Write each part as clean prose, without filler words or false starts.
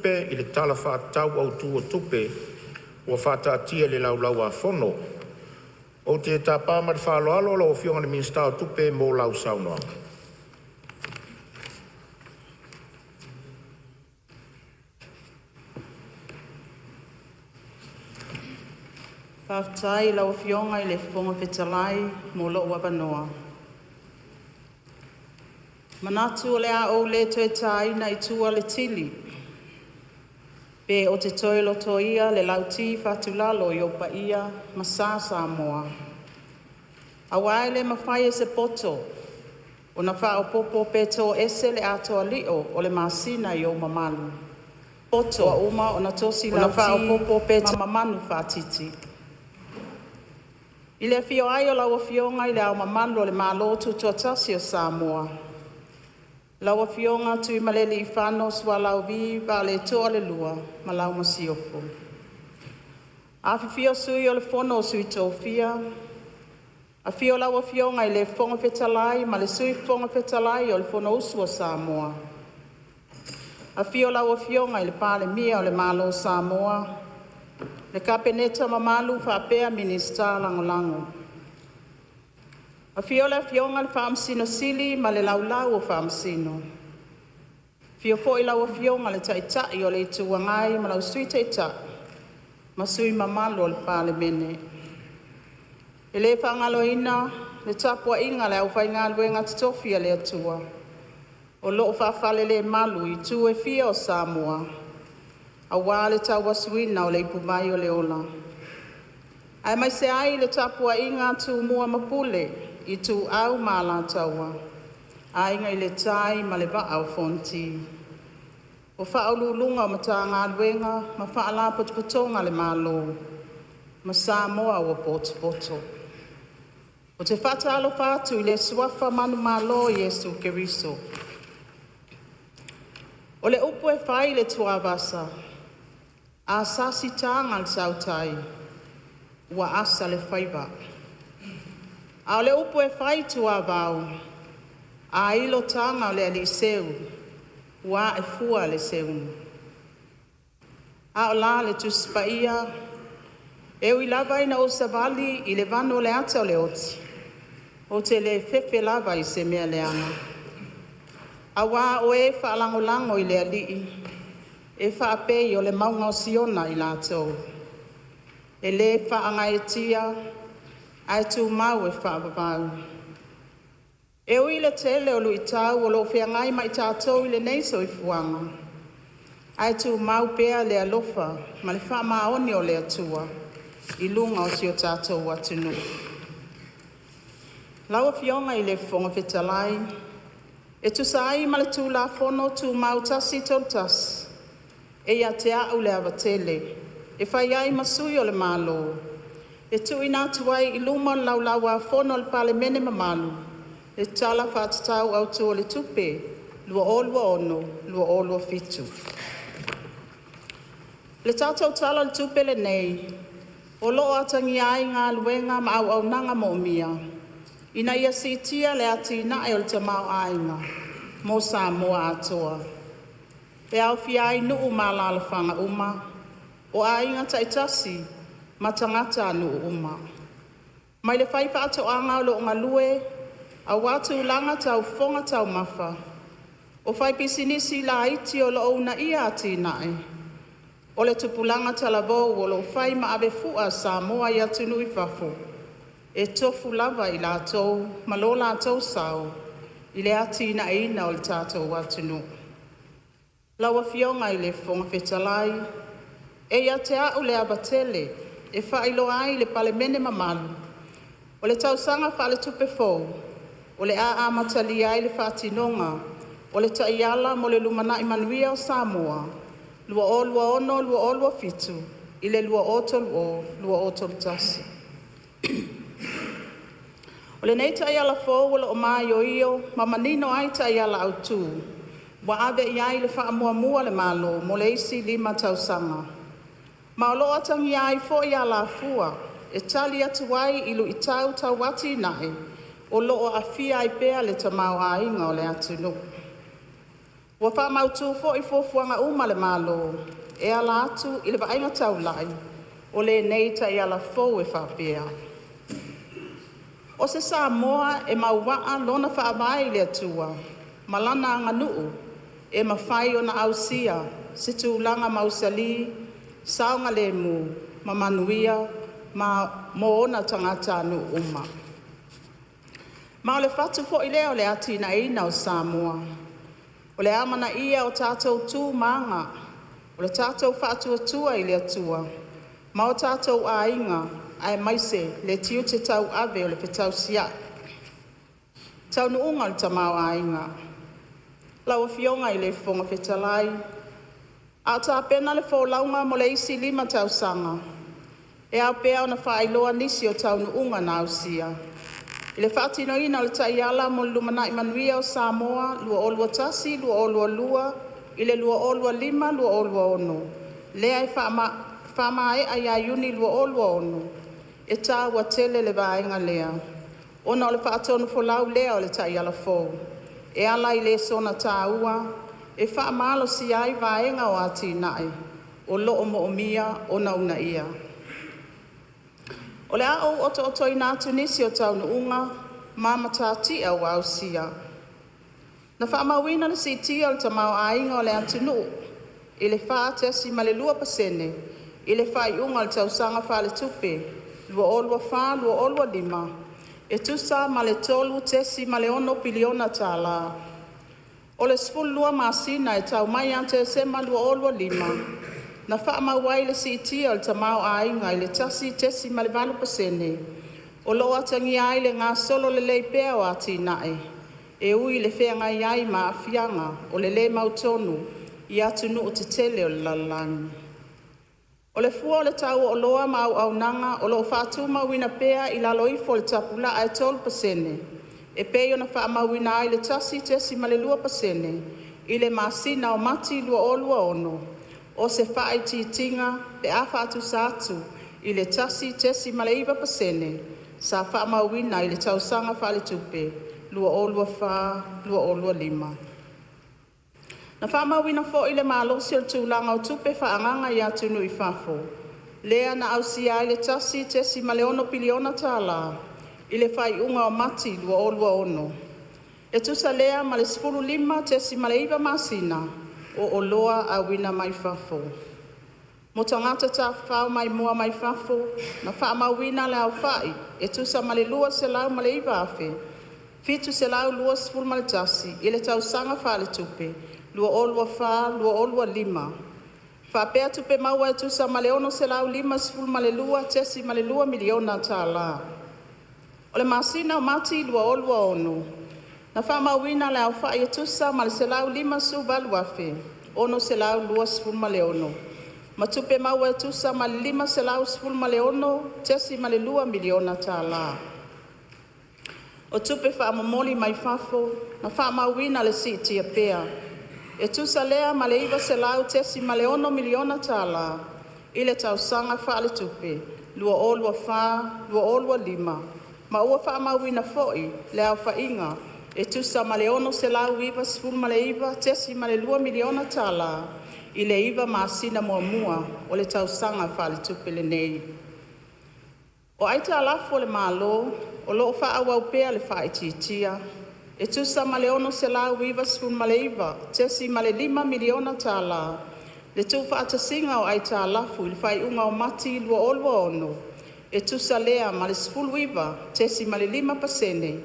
Tupe i le Tala Faatatau Autu o Tupe ua faataatia i le Laulau-a-Fono. Ou te tapa ma le faaaloalo lau Afioga i le Minisita o Tupe mo lau saunoaga. Faafetai i lau Afioga i le Fofoga Fetalai mo lou avanoa. E manatu o le a ou le toe taina i tua le tili pe ou te toe lotoia le lauti fatulalo i ou paia ma sa Samoa, aua e le mafai e se poto ona faaopoopo pe toese le atoa-lio o le masina i ou mamalu ua uma ona tosi lauti ma mamanu faatiti. I le afio ai o lau Afioga i Le Ao Mamalu o le Malo Tutoatasi o Samoa, lau Afioga Tuimalealiifano Sualauvi Vaaletoa II ma lau Masiofo. Afifio Sui o le Fono a Sui Tofia, afio lau Afioga i le Fofoga Fetalai ma le Sui Fofoga Fetalai o le Fonousu a Samoa, afio lau Afioga i le Palemia o le Malo o Samoa, le Kapeneta mamalu faapea Minisita Lagolago. Afio le Afioga i le Faamasino Sili ma le Laulau a Faamasino. Afio foi lau Afioga i le Taitai o le Itu Agai ma lau Sui Taitai ma sui usufono mamalu o le Palemene. E le faagaloina le tapuaiga a le aufaigaluega totofi a le Atua o lo'o faafalelemalu i itu e fia o Samoa aua le tauasuina o le ipuvai o le Ola, aemaise ai le tapuaiga a Tumua ma Pule, Ituau ma Alataua, Aiga i le Tai ma le Vaa o Fonoti. O Faauluuluga o Matagaluega ma Faalapotopotoga a le Malo ma Samoa ua potopoto. Ou te faatalofa atu i le Suafa manumalo o Iesu Keriso. O le upu e fai i le tuavasa, a sasi taga a le tautai ua asa le faiva, a o le upu e fai i tuavao, a ilo taga a le alii seu ua ae fua le seuga. A o la le Tusi Paia? E ui lava ina ou savali i le vanu o le ata o le oti, ou te le fefe lava i se mea leaga, aua o ē faalagolago i le Alii e faapei o le mauga o Siona i latou, e le faagaeetia ae tumau e faavavau. E ui i le tele o luitau o loo feagai ma i tatou i lenei soifuaga, ae tumau pea le alofa ma le faamaoni o le Atua i luga o si o tatou atunuu. Lau Afioga i le Fofoga Fetalai, e tusa ai ma le Tulafono Tumau 131, e ia te a'u le ava tele e fai ai ma sui o le Malo e tuuina atu ai i luma o le Laulau-a-Fono a le Palemene mamalu le Tala Faatatau Autu o le Tupe 2026/2027. O le tatou Tala o le Tupe lenei o loo atagia ai galuega ma auaunaga moomia ina ia siitia le atinae o le tamaoaiga mo Samoa atoa, e aofia ai nuu ma alalafaga uma, o aiga taitasi ma tagatanuu uma. Mai le fai faatoaga o loo galue aua tulaga tau fofoga taumafa, o fai pisinisi laiti o loo uunaia atinae, o le tupulaga talavou o loo fai ma ave fua a Samoa i atunuu i fafo, e tofu lava i latou ma lo latou sao i le atinaeina o le tatou atunuu. Lau Afioga i le Fofoga Fetalai, E ia te a'u le ava tele e faailoa ai i le Palemene mamalu, o le tausaga faaletupe fou o le a amatalia ai le faatinoga o le Taiala mo le Lumanai Manuia o Samoa 2026-2027 i le 2030-2031. O lenei taiala fou o loo maioio ma manino ai taiala autu ua ave iai le faamuamua a le Malo mo le isi 5 tausaga, ma o loo atagia ai foi alafua e tali atu ai i luitau tau atinae o loo aafia ai pea le tamaoaiga o le atunuu. Ua faamautu foi fuafuaga uma a le Malo e ala atu i le vaaiga taulai o lenei Taiala fou e faapea: O se Samoa e mauaa lona faavae i le Atua ma lana aganuu e mafai ona ausia se tulaga mausali, saogalemu ma manuia mo ona tagatanuu uma. Ma o le fatu foi lea o le atinaeina o Samoa, o le amanaia o tatou tu ma aga, o le tatou faatuatua i le Atua ma o tatou aiga aemaise le tiute tauave o le fetausiai. Taunuuga o le Tamaoaiga. Lau Afioga i le Fofoga Fetalai, a o tapena le folauga mo le isi 5 tausaga, e ao pea ona faailoa nisi o taunuuga na ausia i le faatinoina o le Taiala mo le Lumanai Manuia o Samoa 2021-2022 i le 2025-2026, lea e faamaea ia Iuni 2026. E taua tele le vaega lea ona o le faatonufolau lea o le Taiala fou e ala i lesona taua e faamalosia ai vaega o atinae o lo'o moomia ona uunaia. O le a ou otootoina atu nisi o taunuuga ma matatia ua ausia: Na faamauina le siitia o le tamaoaiga o le atunuu i le 4.2% i le faaiuga o le tausaga faaletupe 2024/2025 e tusa ma le $3.6 piliona tala. O le 12 masina e tau mai ia Tesema 2025, na faamau ai le siitia o le tamaoaiga i le 1.8%, o lo'o atagia ai le gasolo lelei pea o atinae, e ui i le feagai ai ma aafiaga o le le mautonu i atunuu tetele o le lalolagi. O le fua o le tau o oloa ma auaunaga o lo'o faatumauina pea i lalo ifo o le tapulaa e 3% e pei ona faamauina ai le 1.2% i le masina o Mati 2026, o se faaitiitiga pe a faatusa atu i le 1.9% sa faamauina i le tausaga faaletupe 2024/2025. Na faamauina foi le malosi o le tulaga o tupe faaagaga i atunuu i fafo, lea na ausia ai le $1.6 piliona tala i le faaiuga o Mati 2026. E tusa lea ma le 15.9 masina o oloa auina mai fafo. Mo tagata tafafao maimoa mai fafo, na faamauina le aofai e tusa ma le 209,721 i le tausaga faaletupe 2024/2025, faapea tupe maua e tusa ma le $652.2 miliona tala. O le masina o Mati 2026, na faamauina le aofai e tusa ma le 158,626 ma tupe maua e tusa ma le $516.2 miliona tala. O tupe faamomoli mai fafo na faamauina le siitia pea, e tusa lea ma le $900.6 miliona tala i le tausaga faaletupe 2024/2025, ma ua faamauina foi le aofaiga e tusa ma le $699.2 miliona tala i le 9 masina muamua o le tausaga faaletupe lenei. O aitalafu a le Malo o lo'o fa'aauau pea le faaitiitia, e tusa ma le $699.5 miliona tala le tuufaatasiga o aitalafu i le faaiuga o Mati 2026, e tusa lea ma le 19.5%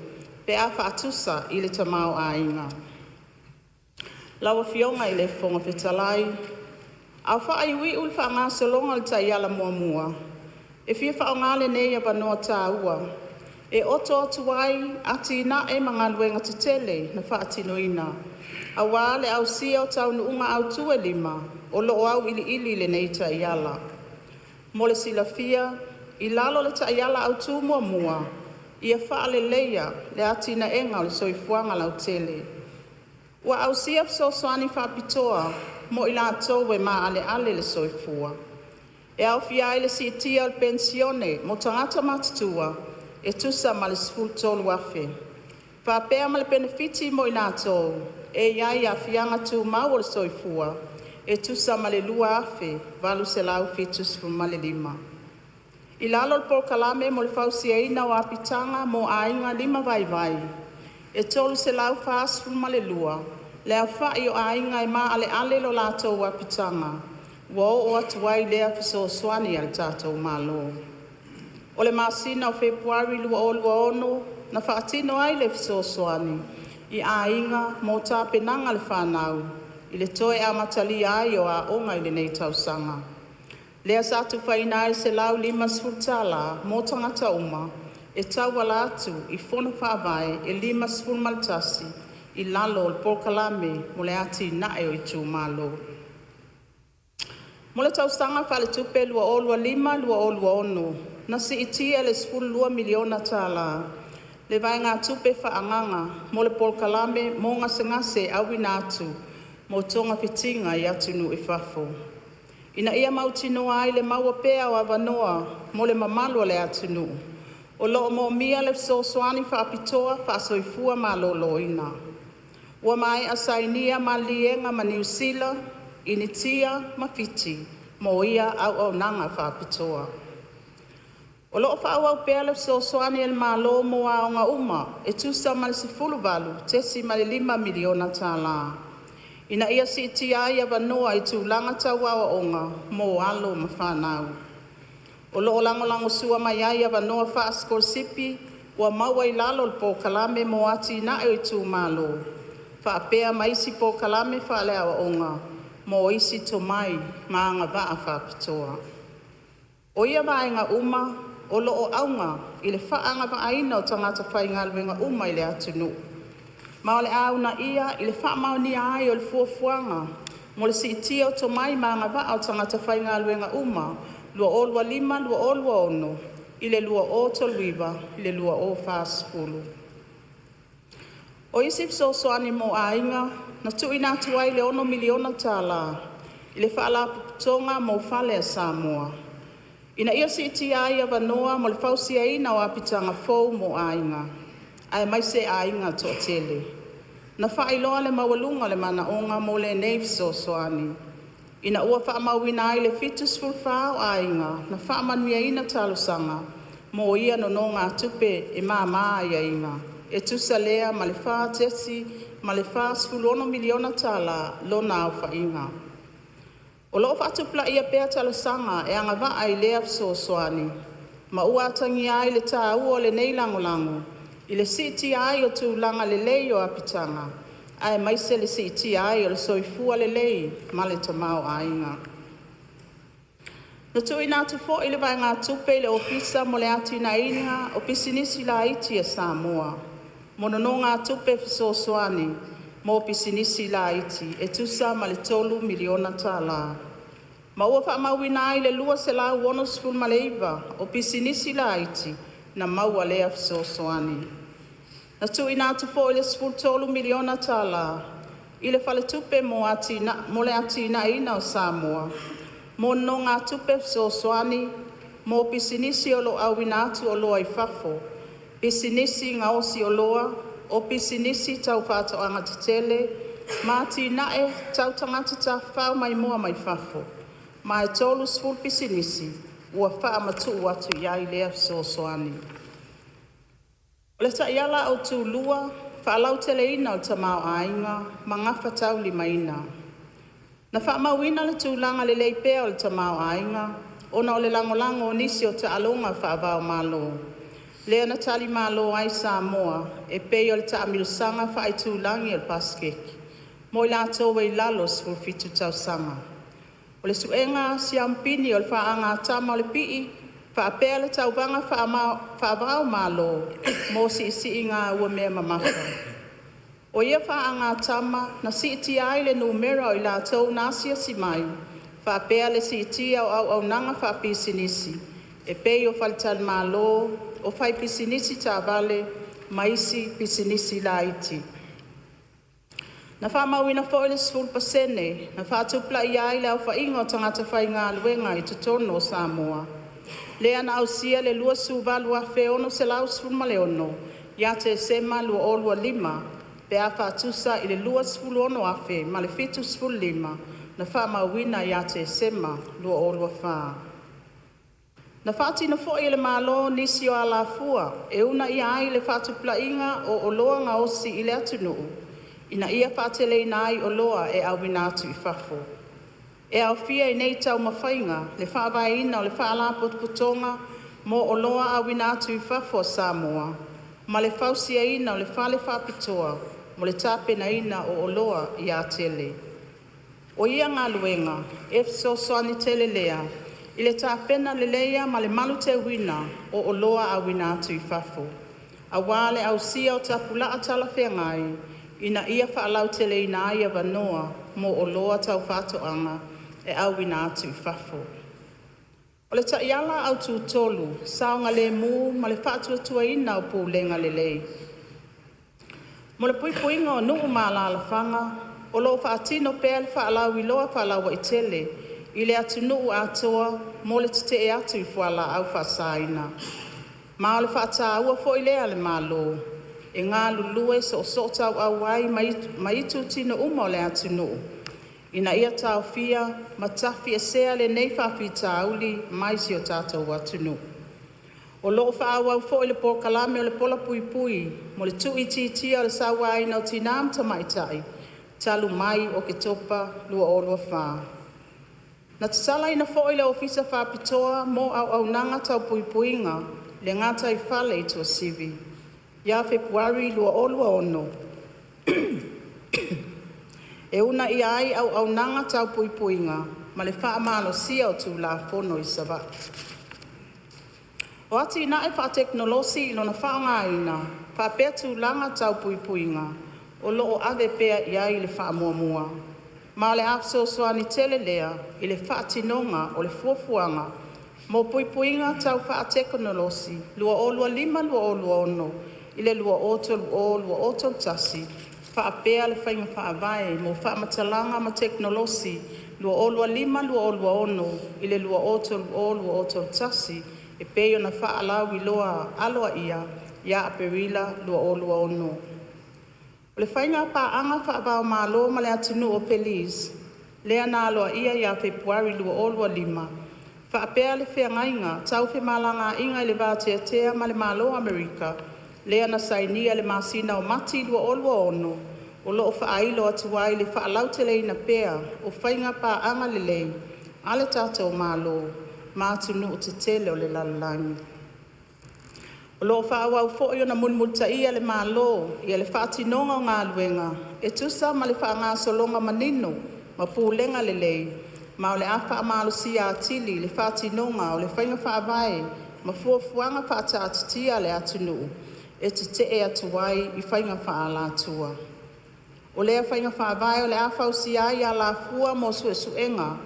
pe a faatusa i le tamaoaiga. Lau Afioga i le Fofoga Fetalai, A o faaiuiu le faagasologa o le Taiala Muamua, e fia faaaoga lenei avanoa taua e oto atu ai atinae ma galuega tetele na faatinoina aua le ausia o taunuuga autu e 5 o loo auiliili i lenei Taiala. Mo le silafia, i lalo o le Taiala Autu muamua, “Ia Faaleleia le Atinaega o le Soifuaga Lautele,” ua ausia fesoasoani faapitoa mo i latou e maaleale le soifua, e aofia ai le siitia o le penisione mo tagata matutua e tusa ma le $13,000, faapea ma le penefiti mo i latou e iai aafiaga tumau o le soifua e tusa ma le 2,875. I lalo o le Polokalame mo le Fausiaina o Apitaga mo Aiga Lima Vaivai, e 342 le aofai o aiga e maaleale lo latou apitaga ua oo atu ai lea fesoasoani a le tatou Malo. O le masina o Fepuari 2026 na faatino ai le fesoasoani i aiga mo tapenaga a le fanau i le toe amatalia ai o aoga i lenei tausaga, lea sa tufaina ai le $150 mo tagata uma e tauala atu i Fono Faavae e 51 i lalo o le Polokalame mo le Atinae o Itumalo. Mo le tausaga faaletupe 2025/2026, na siitia i le $12 miliona tala le vaegatupe faaagaga mo le polokalame mo gasegase auina atu mo togafitiga i atunuu i fafo, ina ia mautinoa ai le maua pea o avanoa mo le mamalu o le atunuu o loo moomia le fesoasoani faapitoa faa-soifua maloloina. Ua maea sainia maliliega ma Niu Sila, Initia ma Fiti mo ia auaunaga faapitoa. O loo faaauau pea le fesoasoani a le Malo mo aoga uma e tusa ma le $18.5 miliona tala, ina ia siitia ai avanoa i tulaga tau aoaoga mo alo ma fanau. O loo lagolagosua mai ai avanoa faasikolasipi ua maua i lalo o le Polokalame mo Atinae o Itumalo faapea ma isi polokalame faaleaoaoga mo isi tomai ma agavaa faapitoa. O ia vaega uma o loo auga i le faaagavaaina o tagata faigaluega uma i le atunuu, ma o le a uunaia i le faamaonia ai o le Fuafuaga mo le Siitia o Tomai ma Agavaa o Tagata Faigaluega Uma 2025-2026 i le 2039-2040. O isi fesoasoani mo aiga na tuuina atu ai le $6 miliona tala i le Faalapotopotoga mo Fale a Samoa, ina ia siitia ai avanoa mo le fausiaina o apitaga fou mo aiga, aemaise aiga toatele. Na faailoa le maualuga o le manaoga mo lenei fesoasoani, ina ua faamauina ai le 74 o aiga na faamanuiaina talosaga mo ia nonogatupe e mama aiaiga, e tusa lea ma le $4.46 miliona tala lona aofaiga. O loo faatupulaia pea talosaga e agavaa i lea fesoasoani, ma ua atagia ai le taua o lenei lagolago i le siitia ai o tulaga lelei o apitaga aemaise le siitia ai o le soifua lelei ma le tamaoaiga. Na tuuina atu foi le vaegatupe i le Ofisa mo le Atinaeina o Pisinisi Laiti a Samoa mo nonogatupe fesoasoani mo pisinisi laiti e tusa ma le $3 miliona tala, ma ua faamauina ai le 269 o pisinisi laiti na maua lea fesoasoani. Na tuuina atu foi le $13 miliona tala i le Faletupe mo le Atinaeina o Samoa mo nonogatupe fesoasoani mo pisinisi o loo auina atu oloa i fafo, pisinisi gaosi oloa, o pisinisi tau faatoaga tetele ma atinae tau tagata tafafao maimoa mai fafo, ma e 30 pisinisi ua faamatuu atu iai lea fesoasoani. O le Taiala Autu 2: Faalauteleina o le Tamaoaiga ma Gafataulimaina. Na faamauina le tulaga lelei pea o le tamaoaiga ona o le lagolago o nisi o taaloga faava-o-Malo, lea na talimalo ai Samoa e pei o le taamilosaga faaitulagi o le Pasefeki mo i latou e i lalo o le 17 tausaga, o le suega siamupini o le faagatama o le pii faapea le tauvaga faava-o-Malo mo siisiiga ua mea mamafa. O ia faagatama na siitia ai le numera o i latou na asiasi mai faapea le siitia o auaunaga faapisinisi e pei o faletalimalo, o faipisinisi taavale ma isi pisinisi laiti. Na faamauina foi le 10% na faatupulaia ai le aofaiga o tagata faigaluega i totonu o Samoa, lea na ausia le 28,616 ia Tesema 2025. pe a faatusa i le 26,075 na faamauina ia Tesema 2024. Na faatino foi e le Malo nisi o alafua e uunaia ai le faatupulaia o oloa gaosi i le atunuu ina ia faateleina ai oloa e auina atu i fafo. E aofia i nei taumafaiga le faavaeina o le Faalapotopotoga mo Oloa Auina atu i Fafo a Samoa ma le fausiaina o le fale faapitoa mo le tapenaina o oloa i atele. O ia galuega e fesoasoani tele lea i le tapena leleia ma le maluteuina o oloa auina atu i fafo, auā le ausia o tapulaa talafeagai ina ia faalauteleina ai avanoa mo oloa tau faatoaga e auina atu i fafo. O le Taiala Autu 3: Saogalemu ma le Faatuatuaina o Pulega Lelei. Mo le puipuiga o nuu ma alalafaga, o loo faatino pea le faalauiloa faalauaitele i le atunuu atoa mo le tetee atu i fualaau faasaina, ma o le faataua foi lea a le Malo e galulue soosootauau ai ma itutino uma o le atunuu ina ia taofia ma tafiesea lenei faafitauli mai si o tatou atunuu. O loo faaauau foi le polokalame o le polapuipui mo le tuuitiitia o le sauaina o tina ma tamaitai talu mai Oketopa 2024. Na tatalaina foi le Ofisa Faapitoa mo Auaunaga Tau Puipuiga i le gataifale i Tuasivi ia Fepuari 2026 e uunaia ai auaunaga tau puipuiga ma le faamalosia o tulafono i Savaii. O atinae faatekonolosi i lona faaaogaina faapea tulaga tau puipuiga o loo ave pea iai le faamuamua, ma o le a fesoasoani tele lea i le faatinoga o le Fuafuaga mo Puipuiga Tau Faatekonolosi 2025-2026 i le 2030-2031 faapea le Faiga Faavae mo Faamatalaga ma Tekonolosi 2025-2026 i le 2030-2031 e pei ona faalauiloa aloaia ia Aperila 2026. O le Faigapaaga faavaomalo ma le Atunuu o Belize lea na aloaia ia Fepuari 2025 faapea le Feagaiga Tau Femalagaiga le Va-Tea-tea ma le Malo o Amerika lea na sainia i le masina o Mati 2026, o loo faailo atu ai le faalauteleina pea o faiga paaga lelei a le tatou Malo ma atunuu tetele o le lalolagi. O loo faaauau foi ona mulimulitaia e le Malo ia le faatinoga o galuega e tusa ma le faagasologa manino ma pulega lelei, ma o le a faamalosia atili le faatinoga o le faiga faavae ma fuafuaga faataatitia a le atunuu e tetee atu ai i faiga faaalatua. O lea faiga faavae o le a fausia ai alafua mo suesuega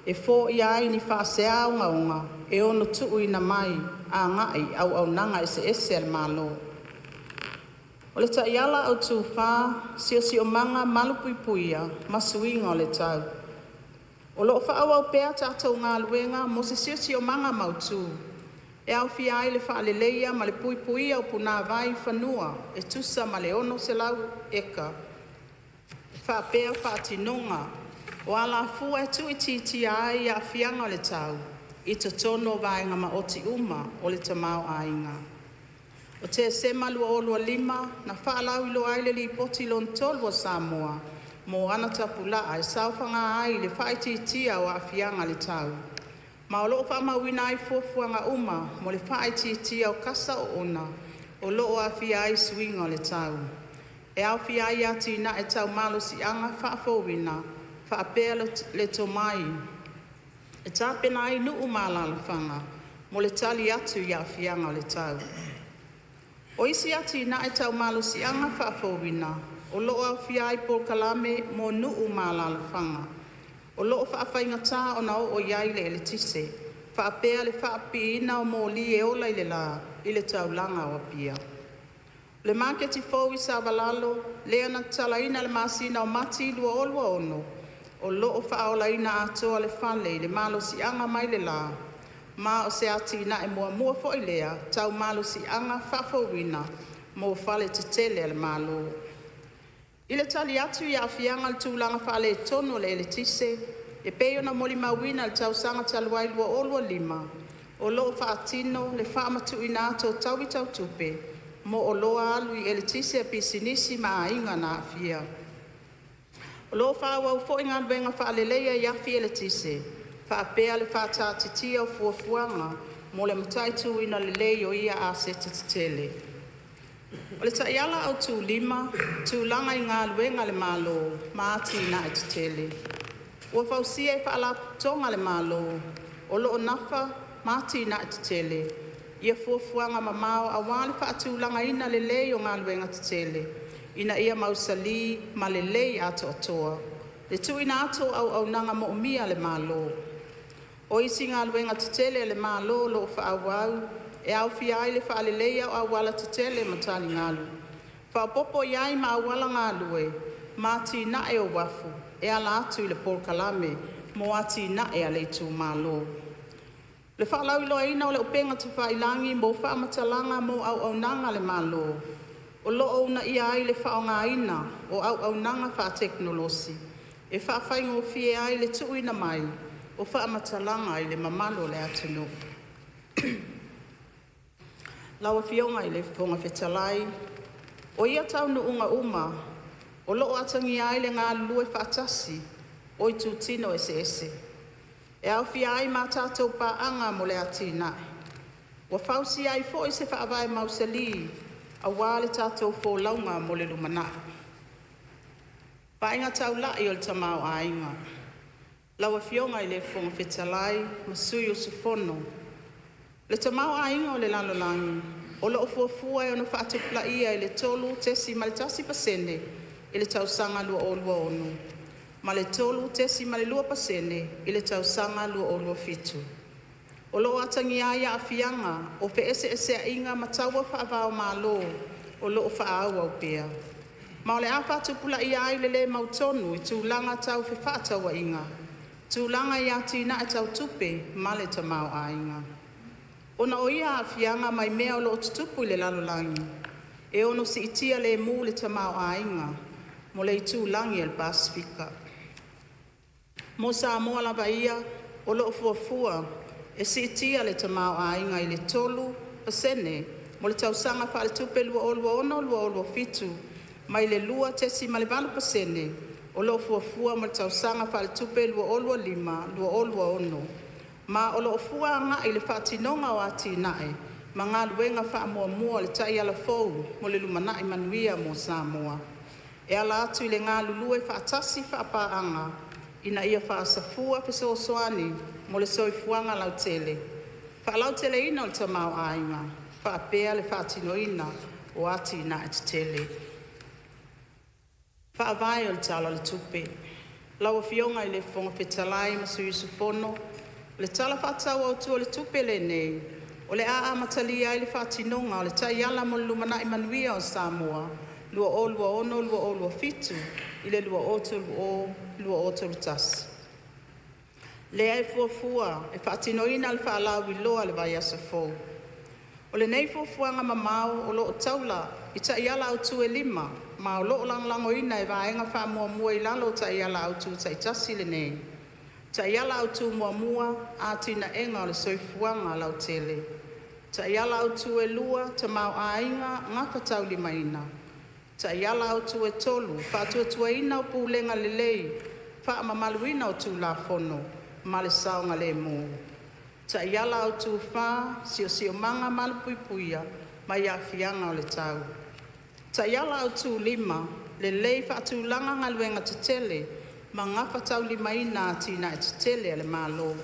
e foia ai ni faasea ogaoga e ono tuuina mai agai i auaunaga eseese a le Malo. O le Taiala Autu 4: Siosiomaga Malupuiapuia ma Suiga o le Tau. O loo faaauau pea tatou galuega mo se Siosiomaga Mautu, e aofia ai le faaleleia ma le puipuia o punavai i fanua e tusa ma le 600 eka faapea faatinoga o alafua e tuuitiitia ai aafiaga o le tau i totonu o vaega maoti uma o le tamaoaiga. O Tesema 2025 na faalauiloa ai le Lipoti Lona Tolu a Samoa mo ana tapulaa e saofaga ai i le faaitiitia o aafiaga o le tau, ma o loo faamauina ai fuafuaga uma mo le faaitiitia o kasa oona o loo aafia ai suiga o le tau, e aofia ai atinae tau malosiaga faafouina faapea le tomai e tapena ai nuu ma alalafaga mo le tali atu i aafiaga o le tau. O isi atinae tau malosiaga faafouina o loo aofia ai polokalame mo nuu ma alalafaga o loo faafaigata ona oo iai le eletise, faapea le faapipiina o moli e ola i le la i le taulaga o Apia. O le maketi fou i Savalalo lea na tatalaina i le masina o Mati 2026, o loo faaolaina atoa le fale i le malosiaga mai le la, ma o se atinae muamua foi lea tau malosiaga faafouina mo fale tetele a le Malo. I le tali atu i aafiaga o le tulaga faaletonu o le eletise e pei ona molimauina i le tausaga talu ai 2025, o loo faatino le faamatuuina atu o taui tau tupe mo oloa alu i eletise a pisinisi ma aiga na aafia. O loo faaauau foi galuega faaleleia i afi eletise faapea le faataatitia o fuafuaga mo le mataituina lelei o ia aseta tetele. O le Taiala Autu 5, Tulaga i Galuega a le Malo ma Atinae Tetele. Ua fausia e Faalapotopotoga a le Malo o loo nafa ma atinae tetele ia fuafuaga mamao aua le faatulagaina lelei o galuega tetele ina ia mausali ma lelei atoatoa le tuuina atu o auaunaga moomia a le Malo. O isi galuega tetele a le Malo o loo faaauau e aofia ai le faaleleia o auala tetele ma taligalu, faaopopo iai ma auala galue ma atinae o uafu e ala atu i le polokalame mo atinae a le Itumalo. Le faalauiloaina o le upega tafailagi mo faamatalaga mo auaunaga a le Malo o loo uunaia ai le faaaogaina o auaunaga faatekonolosi e faafaigofie ai le tuuina mai o faamatalaga i le mamalu o le atunuu. Lau Afioga i le Fofoga Fetalai, o ia taunuuga uma o loo atagia ai le galulue faatasi o itutino eseese e aofia ai ma a tatou Paaga mo le Atinae. Ua fausia ai foi se faavae mausali aua le tatou folauga mo le lumanai. Vaaiga Taulai o le Tamaoaiga. Lau Afioga i le Fofoga Fetalai ma sui usufono, O le tamaoaiga o le lalolagi o loo fuafua e ono faatupulaia i le 3.1% i le tausaga 2026 ma le 3.2% i le tausaga 2027. O loo atagia ai aafiaga o feeseeseaiga ma taua faava-o-Malo o loo faaauau pea, ma o le a faatupulaia ai le le mautonu i tulaga tau fefaatauaiga, tulaga i atinae tau tupe ma le tamaoaiga. Ona o ia aafiaga mai mea o loo tutupu i le lalolagi, e ono siitia lemu le tamaoaiga mo le itulagi o le Pasefika. Mo Samoa lava ia, o loo fuafua e siitia le tamaoaiga i le 3% mo le tausaga faaletupe 2026/2027 mai le 2.8% o loo fuafua mo le tausaga faaletupe 2025/2026, ma o loo fua agai i le faatinoga o atinae ma galuega faamuamua o le Taiala fou mo le Lumanai Manuia mo Samoa, e ala atu i le galulue faatasi faapaaga ina ia faasafua fesoasoani mo le soifuaga lautele, faalauteleina o le tamaoaiga, faapea le faatinoina o atinae tetele. Faavae o le Tala o le Tupe. Lau Afioga i le Fofoga Fetalai ma sui usufono, O le Tala Faatatau Autu o le Tupe lenei o le a amatalia ai le faatinoga o le Taiala mo le Lumanai Manuia o Samoa 2026-2027 i le 2030-2031, lea e fuafua e faatinoina le faalauiloa i le vaiaso fou. O lenei fuafuaga mamao o loo taula i taiala autu e 5 ma o loo lagolagoina e vaega faamuamua i lalo o taiala autu taitasi lenei: Taiala Autu 1: Atinaega o le Soifuaga Lautele. Taiala Autu 2: Tamaoaiga Gafataulimaina. Taiala Autu 3: Faatuatuaina o Pulega Lelei, Faamamaluina o Tulafono ma le Saogalemu. Taiala Autu 4: Siosiomaga Malupuiapuia mai Aafiaga o le Tau. Taiala Autu 5: Lelei Faatulaga Galuega Tetele ma Gafataulimaina Atinae Tetele a le Malo.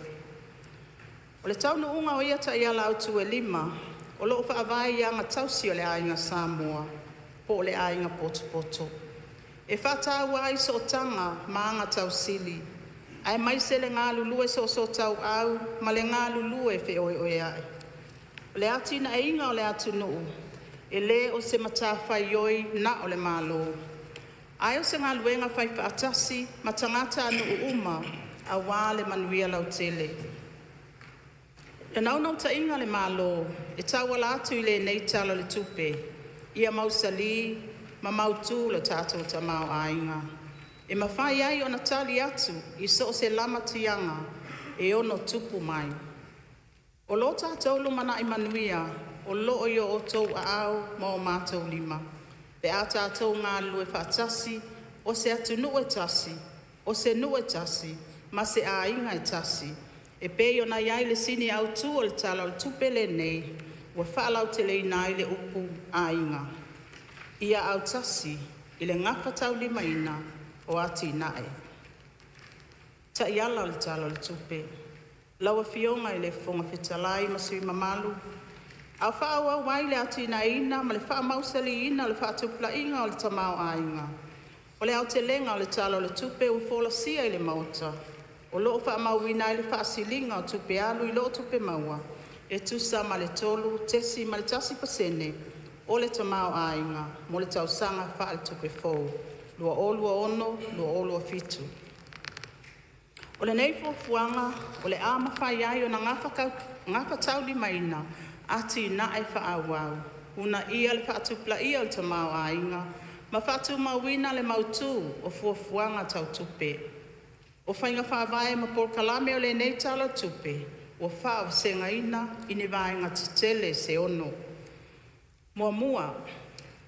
O le taunuuga o ia Taiala Autu e 5, o loo faavae i aga tausi a le Aiga Samoa poo le aiga potopoto. E faataua ai sootaga ma aga tausili, aemaise le galulue soosootaua ma le galulue feoeoeai. O le atinaeina o le atunuu e le o se matafaioi na o le Malo, ae o se galuega faifaatasi ma tagatanuu uma aua le manuia lautele. O le naunautaiga a le Malo e tauala atu i lenei Tala o le Tupe, ia mausali ma mautū lo tatou tamaoaiga e mafai ai ona tali atu i so o se lamatiaga e ono tupu mai. O lo tatou lumanai manuia o lo o i o outou aao ma o matou lima pe a tatou galulue faatasi o se atunuu e tasi, o se nuu e tasi ma se aiga e tasi e pei ona i ai le sini autu o le Tala o le Tupe lenei ua faalauteleina ai le upu “Aiga”. Ia autasi i le gafataulimaina o atinae. Taiala o le Tala o le Tupe. Lau Afioga i le Fofoga Fetalai ma sui usufono mamalu, a o faaauau ai le atinaeina ma le faamausaliina o le faatupulaia o le tamaoaiga, o le aotelega o le Tala o le Tupe ua folasia i le Maota, o lo o faamauina ai le faasiliga o tupe alu i lo tupe maua e tusa ma le 3.1% o le tamaoaiga mo le tausaga faaletupe fou 2026/2027. O lenei fuafuaga o le a mafai ai ona gafataulimaina atinae faaauau, uunaia le faatupulaia o le tamaoaiga ma faatumauina le mautu o fuafuaga tau tupe. O faiga faavae ma polokalame o lenei Tala o le Tupe ua faavasegaina i ni vaega tetele se 6. 1.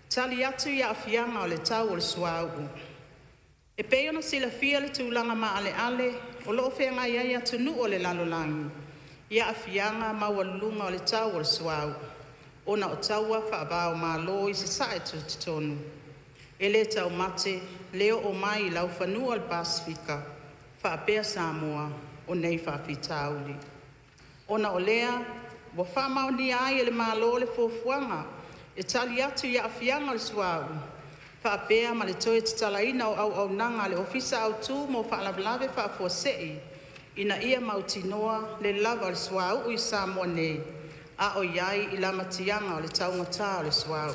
Tali atu i aafiaga o le tau o le suauu. E pei ona silafia le tulaga maaleale o lo o feagai ai atunuu o le lalolagi i aafiaga maualuluga o le tau o le suauu ona o taua faava-o-Malo i Sasae Tutotonu. E le taumate le oo mai i laufanua o le Pasefika faapea Samoa o nei faafitauli. Ona o lea, ua faamaonia ai e le Malo le fuafuaga e tali atu i aafiaga o le suauu faapea ma le toe tatalaina o auaunaga a le Ofisa Autu mo Faalavelave Faafuasei ina ia mautinoa le lava o le suauu i Samoa nei a o i ai i lamatiaga o le taugata o le suauu.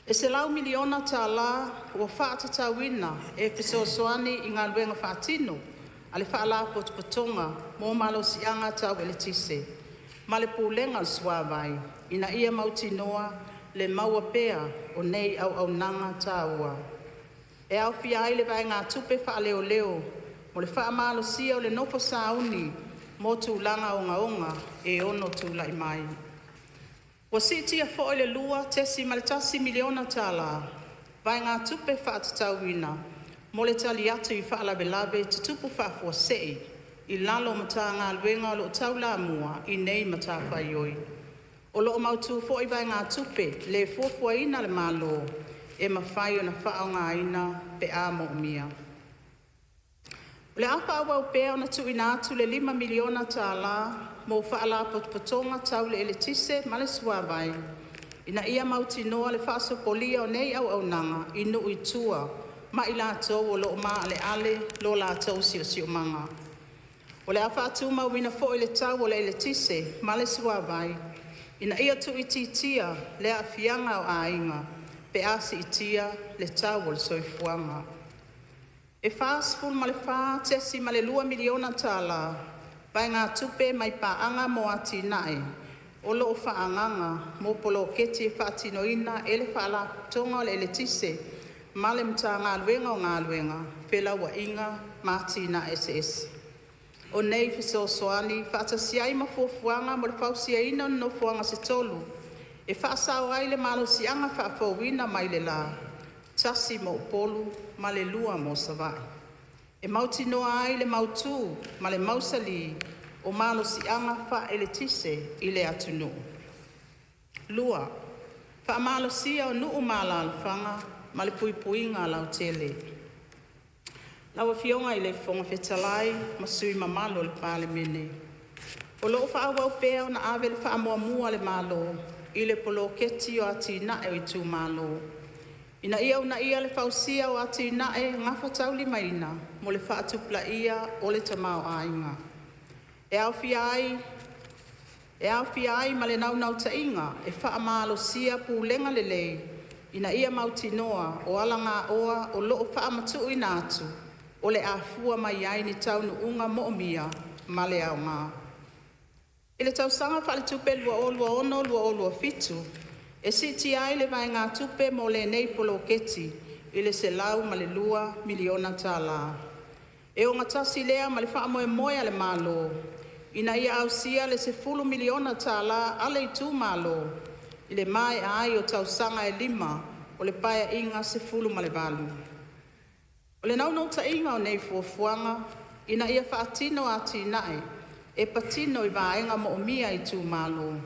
E $100miliona tala ua faatatauina e fesoasoani i galuega faatino a le Faalapotopotoga mo Malosiaga Tau Eletise ma le Pulega o le Suavai ina ia mautinoa le maua pea o nei auaunaga taua. E aofia ai le vaegatupe faaleoleo mo le faamalosia o le nofo sauni mo tulaga ogaoga e ono tulai mai. Ua siitia foi i le $2.1miliona tala vaegatupe faatatauina mo le tali atu i faalavelave tutupu faafuasei i lalo o Matagaluega o lo o taulamua i nei matafaioi. O lo o mautu foi vaegatupe le fuafuaina a le Malo e mafai ona faaaogaina pe a moomia. O le a faaauau pea ona tuuina atu le $5miliona tala mo faalapotopotoga tau le eletise ma le suavai ina ia mautinoa le faasopolia o nei auaunaga i nuu i tua ma i latou o lo o maaleale lo latou siosiomaga. O le a faatumauina foi le tau o le eletise ma le suavai ina ia tuuitiitia le aafiaga o aiga pe a siitia le tau o le soifuaga. E $44.2miliona tala vaegatupe mai Paaga mo Atinae o lo o faaagaga mo poloketi e faatinoina e le Faalapotopotoga o le Eletise ma le Matagaluega o Galuega, Felauaiga ma Atinae Eseese. O nei fesoasoani faatasi ai ma fuafuaga mo le fausiaina o ni nofoaga se tolu e faasao ai le malosiaga faafouina mai le la, tasi mo Upolu ma le lua mo Savaii, e mautinoa ai le mautu ma le mausali o malosiaga faaeletise i le atunuu. 2. Faamalosia o Nuu ma Alaalafaga ma le Puipuiga Lautele. Lau Afioga i le Fofoga Fetalai ma sui usufono mamalu o le Palemene, O lo o faaauau pea ona ave le faamuamua a le Malo i le poloketi o Atinae o Itumalo ina ia uunaia le fausia o atinae gafataulimaina mo le faatupulaia o le tamaoaiga. E aofia ai ma le naunautaiga e faamalosia pulega lelei ina ia mautinoa o alagaoa o lo o faamatuuina atu o le a fua mai ai ni taunuuga moomia ma le aoga. I le tausaga faaletupe 2026/2027, E si'itia ai le vaegatupe mo lenei poloketi i le $102 miliona tala. E ogatasi lea ma le faamoemoe a le Malo ina ia ausia le $10 miliona tala a le itumalo i le maea ai o tausaga e lima o le Paeaiga 18. O le naunautaiga o nei fuafuaga, ina ia faatino atinae e patino i vaega moomia e itumalo,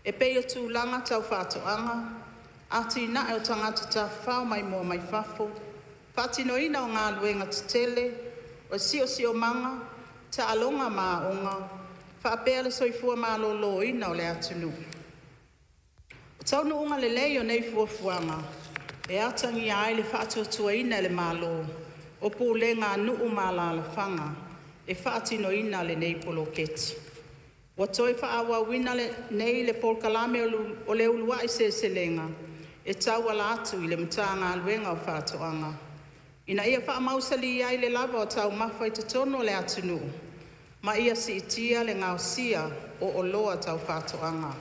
e pei o tulaga tau faatoaga, atinae o tagata tafafao maimoa mai fafo, faatinoina o galuega tetele, o le siosiomaga, taaloga ma aoga, faapea le soifua maloloina o le atunuu. O taunuuga lelei o nei fuafuaga e atagia ai le faatuatuaina e le Malo o pulega a nuu ma alalafaga e faatinoina lenei poloketi. Ua toe faaauauina nei le polokalame o le Uluai Seleselega e tauala atu i le Matagaluega o Faatoaga, ina ia faamausali ai le lava o taumafa i totonu o le atunuu ma ia siitia le gaosia o oloa tau faatoaga.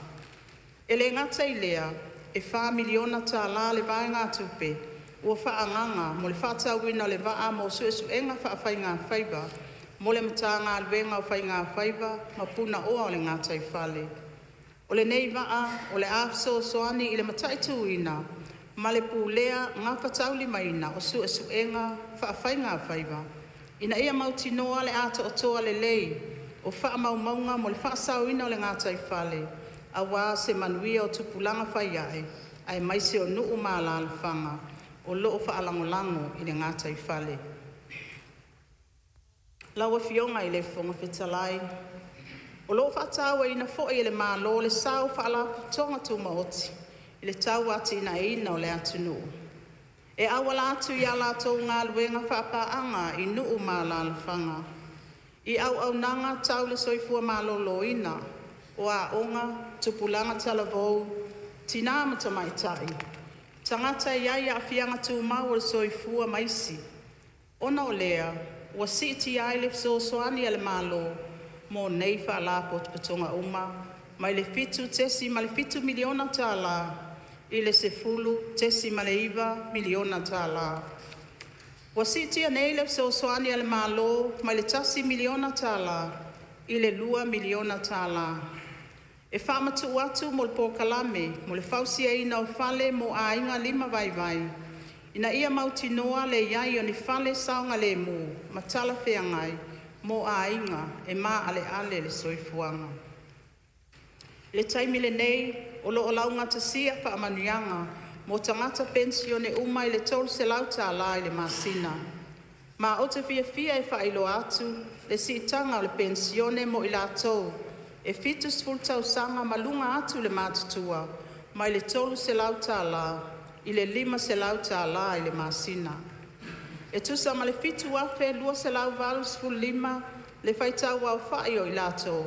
E le gata i lea, e 4 miliona tala le vaegatupe ua faaagaga mo le faatauina o le vaa mo suesuega faafaigafaiva mo le Matagaluega o Faigafaiva ma Punaoa o le Gataifale. O lenei vaa o le a fesoasoani i le mataituina ma le pulea gafataulimaina o suesuega faafaigafaiva ina ia mautinoa le atoatoa lelei o faamaumauga mo le faasaoina o le gataifale aua se manuia o tupulaga fai ae, aemaise o nuu ma alalafaga o loo faalagolago i le gataifale. Lau Afioga i le Fofoga Fetalai, o loo faatauaina foi e le Malo le sao o Faalapotopotoga Tumaoti i le tauatinaeina o le atunuu, e auala atu i a latou galuega faapaaga i nuu ma alalafaga, i auaunaga tau le soifua maloloina, o aoga, tupulaga talavou, tina ma tamaitai, tagata e iai aafiaga tumau o le soifua ma isi. Ona o lea, ua siitia ai le fesoasoani a le Malo mo nei Faalapotopotoga uma mai le 7.7 miliona tala i le 10.9 miliona tala. Ua siitia nei le fesoasoani a le Malo mai le 1 miliona tala i le 2 miliona tala e faamatuu atu mo le polokalame mo le fausiaina o fale mo aiga lima vaivai ina ia mautinoa le iai o ni fale saogalemu ma talafeagai mo aiga e maaleale le soifuaga. I le taimi lenei, o loo laugatasia faamanuiaga mo tagata penisione uma i le 300 tala i le masina. Ma ou te fiafia e faailoa atu le siitaga o le penisione mo i latou e 70 tausaga ma luga atu le matutua mai le 300 tala i le 500 tala i le masina. E tusa ma le 7,285 le faitau aofai o i latou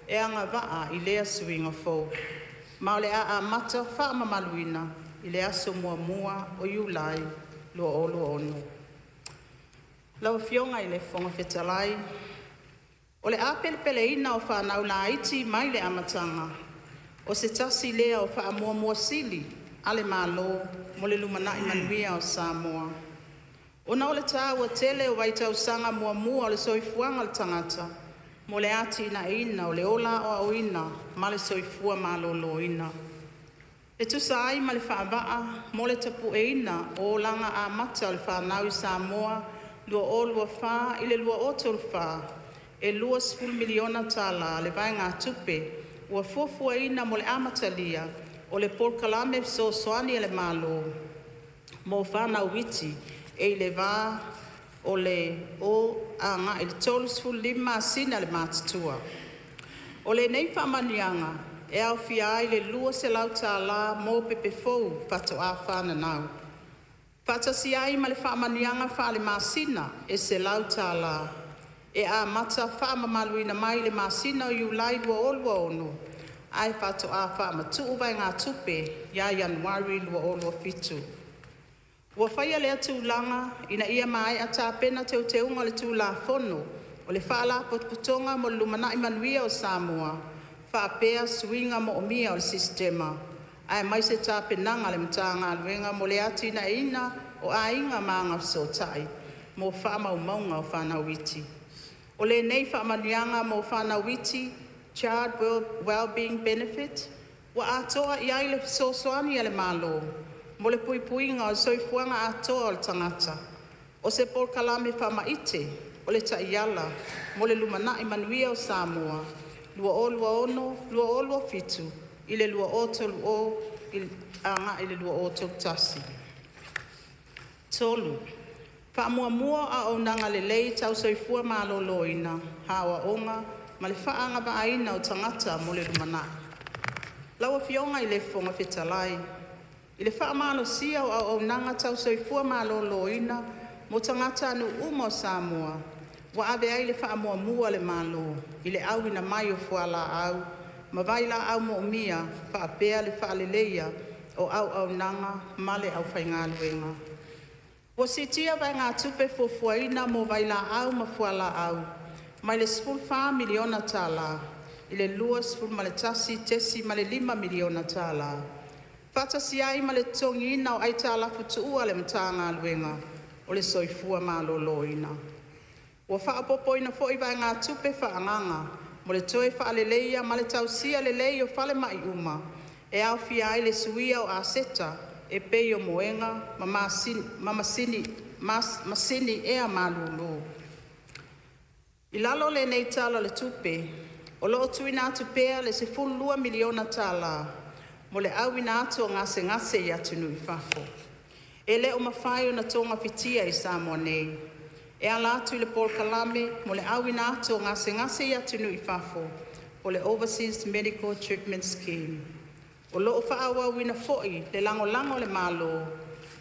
e agavaa i lea suiga fou, ma o le a amata faamamaluina i le aso 1 o Iulai 2026. Lau Afioga i le Fofoga Fetalai, O le apelepeleina o fanau laiti mai le amataga o se tasi lea o faamuamua sili a le Malo mo le lumanai manuia o Samoa. Ona o le taua tele o vaitausaga muamua o le soifuaga o le tagata mo le atinaeina o le ola aoaoina ma le soifua maloloina. E tusa ai ma le faavaa mo le Tapu'eina o Olaga Amata o le Fanau i Samoa 2024-2034, e 20 miliona tala le vaegatupe ua fuafuaina mo le amatalia o le polokalame fesoasoani a le Malo mo fanau iti e i le va o le 0-35 masina le matutua. O lenei faamanuiaga e aofia ai le 200 tala mo pepe fou faatoa fananau, faatasi ai ma le faamanuiaga faalemasina e 100 tala e amata faamamaluina mai i le masina o Iulai 2026 ae faatoa faamatuu vaegatupe ia Ianuari 2027. Ua faia lea tulaga ina ia maea tapena teuteuga o le Tulafono o le Faalapotopotoga mo le Lumanai Manuia o Samoa faapea suiga moomia o le sistema aemaise tapenaga a le Matagaluega mo le atinaeina o aiga ma agafesootai mo faamaumauga o fanau iti. O lenei faamanuiaga mo fanau iti (Child Wellbeing Benefit) ua atoa i ai le fesoasoani a le Malo mo le puipuiga o le soifuaga atoa o le tagata. O se polokalame faamaite o le Taiala mo le Lumanai Manuia o Samoa 2026-2027 i le 2030-2031. 3. Fa'amuamua o Auaunaga Lelei Tau Soifua Maloloina, Aoaoga ma le Fa'aagavaaina o Tagata mo le Lumanai. Lau Afioga i le Fofoga Fetalai, I le fa'amalosia o auaunaga tau soifua maloloina mo tagatanuu uma o Samoa, ua ave ai le fa'amuamua a le Malo i le auina mai o fuala'au ma vailaau moomia faapea le faaleleia o auaunaga ma le aufaigaluega. Ua siitia vaegatupe fuafuaina mo vailaau ma fualaau mai le 14 miliona tala i le 21.5 miliona tala, faatasi ai ma le totogiina o aitalafu tuua a le Matagaluega o le Soifua Maloloina. Ua faaopoopoina foi vaegatupe faaagaga mo le toe faaleleia ma le tausia lelei o falemai uma, e aofia ai le suia o aseta e pei o moega ma masini ea malulu. I lalo o lenei Tala o le Tupe, o loo tuuina atu pea le 12 miliona tala mo le auina atu o gasegase i atunuu i fafo e le o mafai ona togafitia i Samoa nei, e ala atu i le Polokalame mo le Auina atu o Gasegase i Atunuu i Fafo (Overseas Medical Treatment Scheme). O loo faaauauina foi le lagolago a le Malo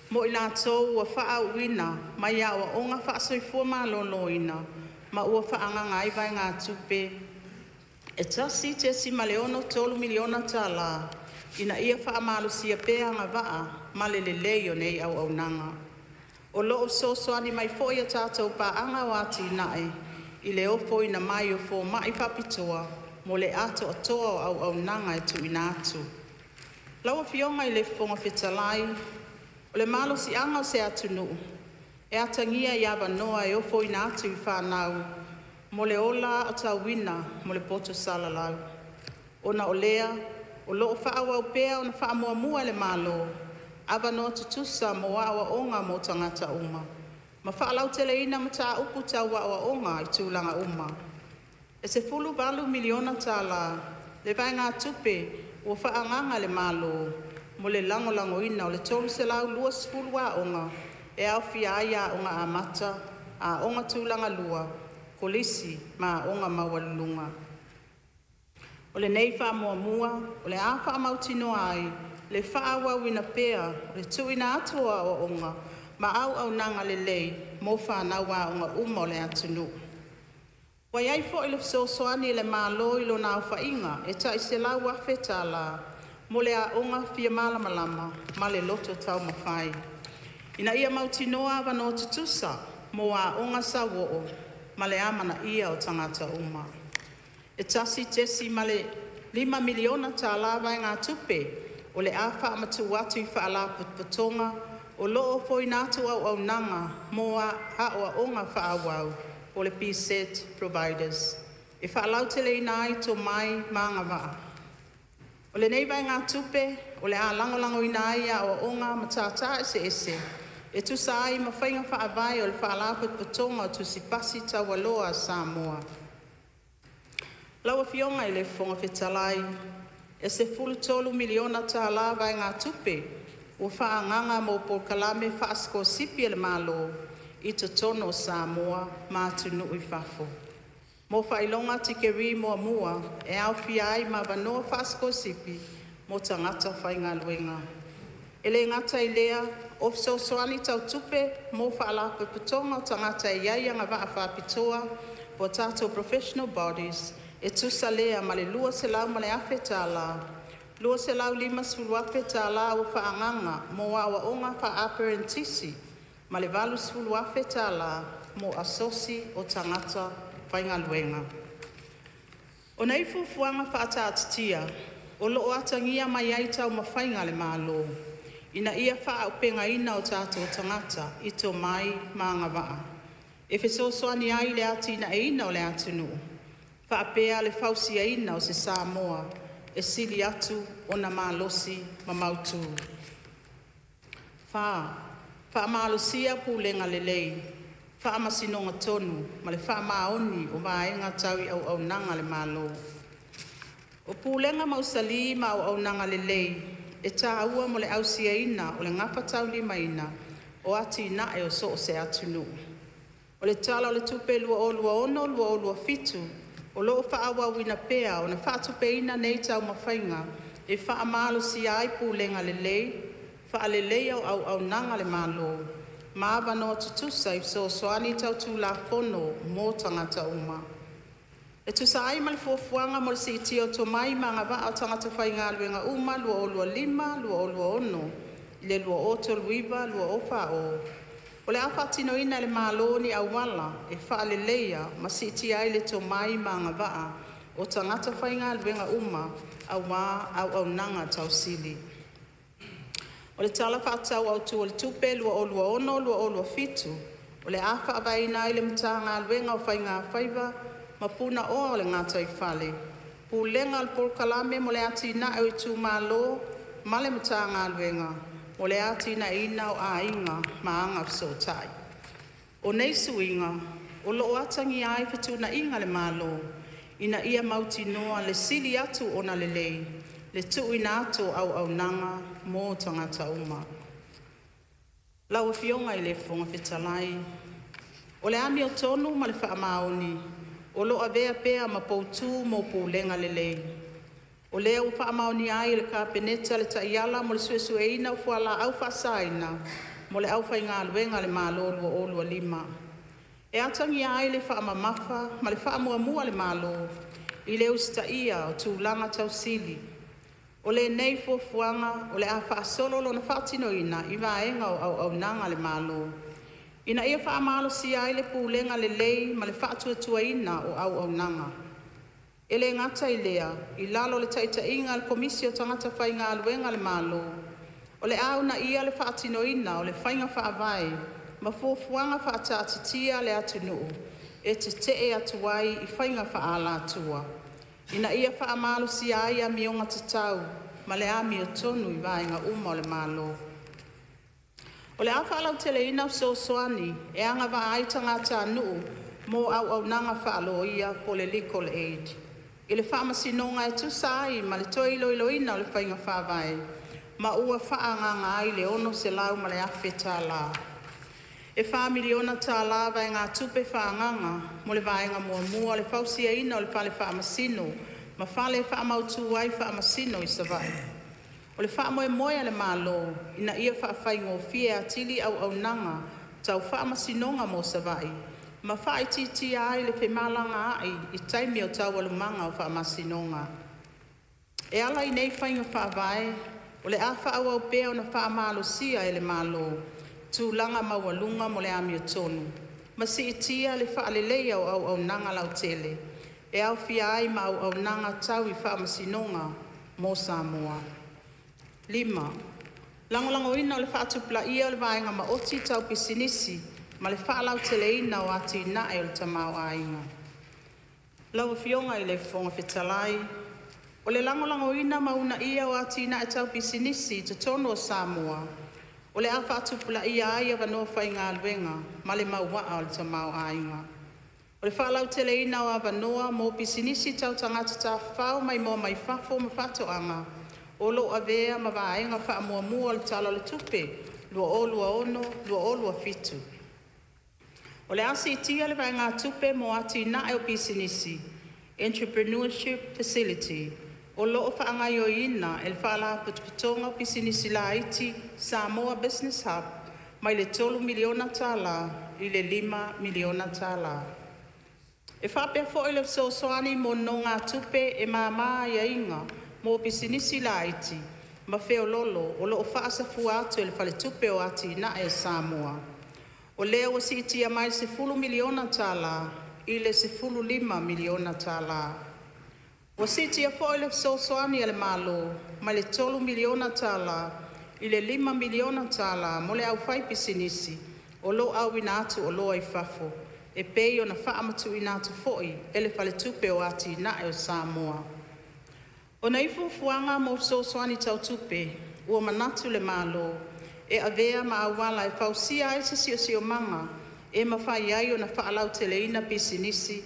mo i latou ua faauuina mai aoaoga faa-soifua maloloina, ma ua faaagaga ai vaegatupe e 1.63 miliona tala ina ia faamalosia pea agavaa ma le lelei o nei auaunaga. O loo fesoasoani mai foi a tatou Paaga o Atinae i le ofoina mai o fomai faapitoa mo le atoatoa o auaunaga e tuuina atu. Lau Afioga i le Fofoga Fetalai, O le malosiaga o se atunuu e atagia i avanoa e ofoina atu i fanau mo le ola aotauina mo le poto salalau. Ona o lea, o loo faaauau pea ona faamuamua e le Malo avanoa tutusa mo aoaoga mo tagata uma, ma faalauteleina mataupu tau aoaoga i tulaga uma. E 18 miliona tala le vaegatupe ua faaagaga e le Malo mo le lagolagoina o le 320 aoga e aofia ai Aoga Amata, Aoga Tulagalua, Kolisi ma Aoga Maualuluga. O lenei faamuamua o le a faamautinoa ai le faaauauina pea o le tuuina atu o aoaoga ma auaunaga lelei mo fanau aoga uma o le atunuu. Ua i ai foi le fesoasoani a le Malo i lona aofaiga e tai 100,000 tala mo le Aoga Fia Malamalama ma le Loto Taumafai, ina ia mautinoa avanoa tutusa mo aoga sauo'o ma le amanaia o tagata uma. E 1.5 miliona tala vaegatupe o le a faamatuu atu i Faalapotopotoga o loo ofoina atu auaunaga mo aoaoga faaauau (PSET Providers) e faalauteleina ai tomai ma agavaa. O lenei vaegatupe o le a lagolagoina ai aoaoga a Matata Eseese e tusa ai ma faiga faavae o le Faalapotopotoga o Tusi Pasi Taualoa a Samoa. Lau Afioga i le Fofoga Fetalai, E 13 miliona tala vaegatupe ua faaagaga mo polokalame faasikolasipi a le Malo i totonu o Samoa ma atunuu i fafo mo faailoga tikeri muamua e aofia ai ma avanoa faasikolasipi mo tagata faigaluega. E le gata i lea o fesoasoani tau tupe mo Faalapotopotoga o tagata e iai agavaa faapitoa poo tatou Professional Bodies e tusa lea ma le 200,000 tala. 250,000 tala ua faaagaga mo aoaoga faa-aperenitisi ma le 80,000 tala mo Asosi o Tagata Faigaluega. O nei fuafuaga faataatitia o lo'o atagia mai ai taumafaiga a le Malo ina ia fa'aauupegaina o tatou tagata i tomai ma agavaa e fesoasoani ai i le atinaeina o le atunuu faapea le fausiaina o se Samoa e sili atu ona malosi ma mautū. 4. Fa'amalosia Pulega Lelei, Faamasinoga Tonu ma le Faamaoni o Vaega Tau i Auaunaga a le Malo. O pulega mausalī ma auaunaga lelei e taua mo le ausiaina o le gafataulimaina o atina'e o so o se atunuu. O le Tala o le Tupe 2026/2027 o lo'o fa'aauauina pea ona faatupeina nei taumafaiga e fa'amalosia ai pulega lelei, fa'aleleia o auaunaga a le Malo, ma avanoa tutusa i fesoasoani tau tulafono mo tagata uma. E tusa ai ma le Fuafuaga mo le Siitia o Tomai ma Agavaa o Tagata Faigaluega uma 2025-2026 i le 2039-2040, o le a faatinoina e le Malo ni auala e faaleleia ma siitia ai le tomai ma agavaa o tagata faigaluega uma auā auaunaga tau sili. O le Tala Fa'atatau Autū o le Tupe 2026/2027 o le a faavaeina ai le Matagaluega o Faigafaiva ma Punaoa o le Gataifale, Pulega o le Polokalame mo le Atinae o Itumalo ma le Matagaluega mo le Atinaeina o Aiga ma Agafesootai. O nei suiga o lo'o atagia ai fetuunaiga a le Malo ina ia mautinoa le sili atu ona lelei le tuuina atu o auaunaga mo tagata uma. Lau Afioga i le Fofoga Fetalai, O le amiotonu ma le faamaoni o lo'o avea pea ma poutū mo pulega lelei. O lea ua faamaonia ai e le Kapeneta le Taiala mo le Suesueina o Fualaau Faasaina mo le Aufaigaluega a le Malo 2025, e atagia ai le faamamafa ma le faamuamua a le Malo i le usitaia o tulaga tausili. O lenei fuafuaga o le a faasolo lona faatinoina i vaega o auaunaga a le Malo, ina ia faamalosia ai le pulega lelei ma le faatuatuaina o auaunaga. E le gata i lea, i lalo o le taitaiga a le Komisi o Tagata Faigaluega a le Malo, o le a uunaia le faatinoina o le faiga faavae ma fuafuaga faataatitia a le atunuu e tete'e atu ai i faiga faaalatua, ina ia faamalosia ai amioga tatau ma le amiotonu i vaega uma o le Malo. O le a faalauteleina fesoasoani e agavaa ai tagatanuu mo auaunaga faaloia (legal aid) i le Faamasinoga e tusa ai ma le toe iloiloina o le Faiga Faavae, ma ua faaagaga ai le 600,000 tala. E 4 miliona tala vaegatupe faaagaga mo le vaega muamua o le fausiaina o le Fale Faamasino ma fale e faamautu ai Faamasino i Savaii. O le faamoemoe a le Malo ina ia faafaigofie atili auaunaga tau faamasinoga mo Savaii ma faaitiitia ai le femalagaa'i i taimi o taualumaga o faamasinoga. E ala i nei faiga faavae, o le a faaauau pea ona faamalosia e le Malo tulaga maualuga mo le amiotonu ma siitia le faaleleia o auaunaga lautele, e aofia ai ma auaunaga tau i faamasinoga mo Samoa. 5. Lagolagoina o le faatupulaia o le Vaega Maoti Tau Pisinisi ma le Faalauteleina o Atinae o le Tamaoaiga. Lau Afioga i le Fofoga Fetalai, O le lagolagoina ma uunaia o atinae tau pisinisi i totonu o Samoa o le a faatupulaia ai avanoa faigaluega ma le mauaa o le tamaoaiga. O le faalauteleina o avanoa mo pisinisi tau tagata tafafao maimoa mai fafo ma faatoaga o lo'o avea ma vaega faamuamua o le Tala o le Tupe 2026/2027. O le a siitia le vaegatupe mo Atina'e o Pisinisi (Entrepreneurship Facility) o lo'o faagaoioiina e le Faalapotopotoga o Pisinisi Laiti Samoa Business Hub mai le $3 miliona tala i le $5 miliona tala. E faapea foi le fesoasoani mo nonogatupe e māmā aiaiga mo pisinisi laiti ma feololo o lo'o faasafua atu e le Faletupe o Atina'e a Samoa, o lea ua siitia mai le $10 miliona tala i le $15 miliona tala. Ua si'itia fo'i le fesoasoani a le Malo mai le $3 miliona tala i le $5 miliona tala mo le aufaipisinisi o lo'o auina atu oloa i fafo, e pei ona faamatu'uina atu foi e le Faletupe o Atina'e o Samoa. O nei fuafuaga mo fesoasoani tau tupe ua manatu le Malo e avea ma auala e fausia ai se siosiomaga e mafai ai ona faalauteleina pisinisi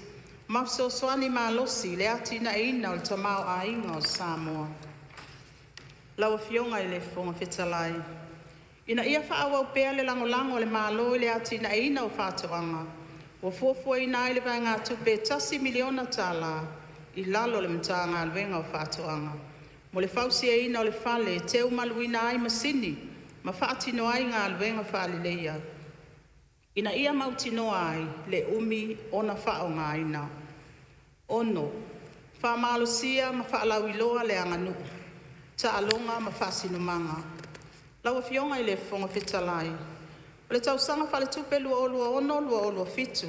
ma fesoasoani malosi i le atinaeina o le tamaoaiga o Samoa. Lau Afioga i le Fofoga Fetalai, Ina ia faaauau pea le lagolago a le Malo i le atinaeina o faatoaga, ua fuafuaina ai le vaegatupe e tasi miliona tala i lalo o le Matagaluega o Faatoaga mo le fausiaina o le fale e teumaluina ai masini ma faatino ai galuega faaleleia ina ia mautinoa ai le umi ona faaaogaina. 6. Faamalosia ma faalauiloa le Aganuu, Taaloga ma Faasinomaga. Lau Afioga i le Fofoga Fetalai, O le tausaga faaletupe 2026/2027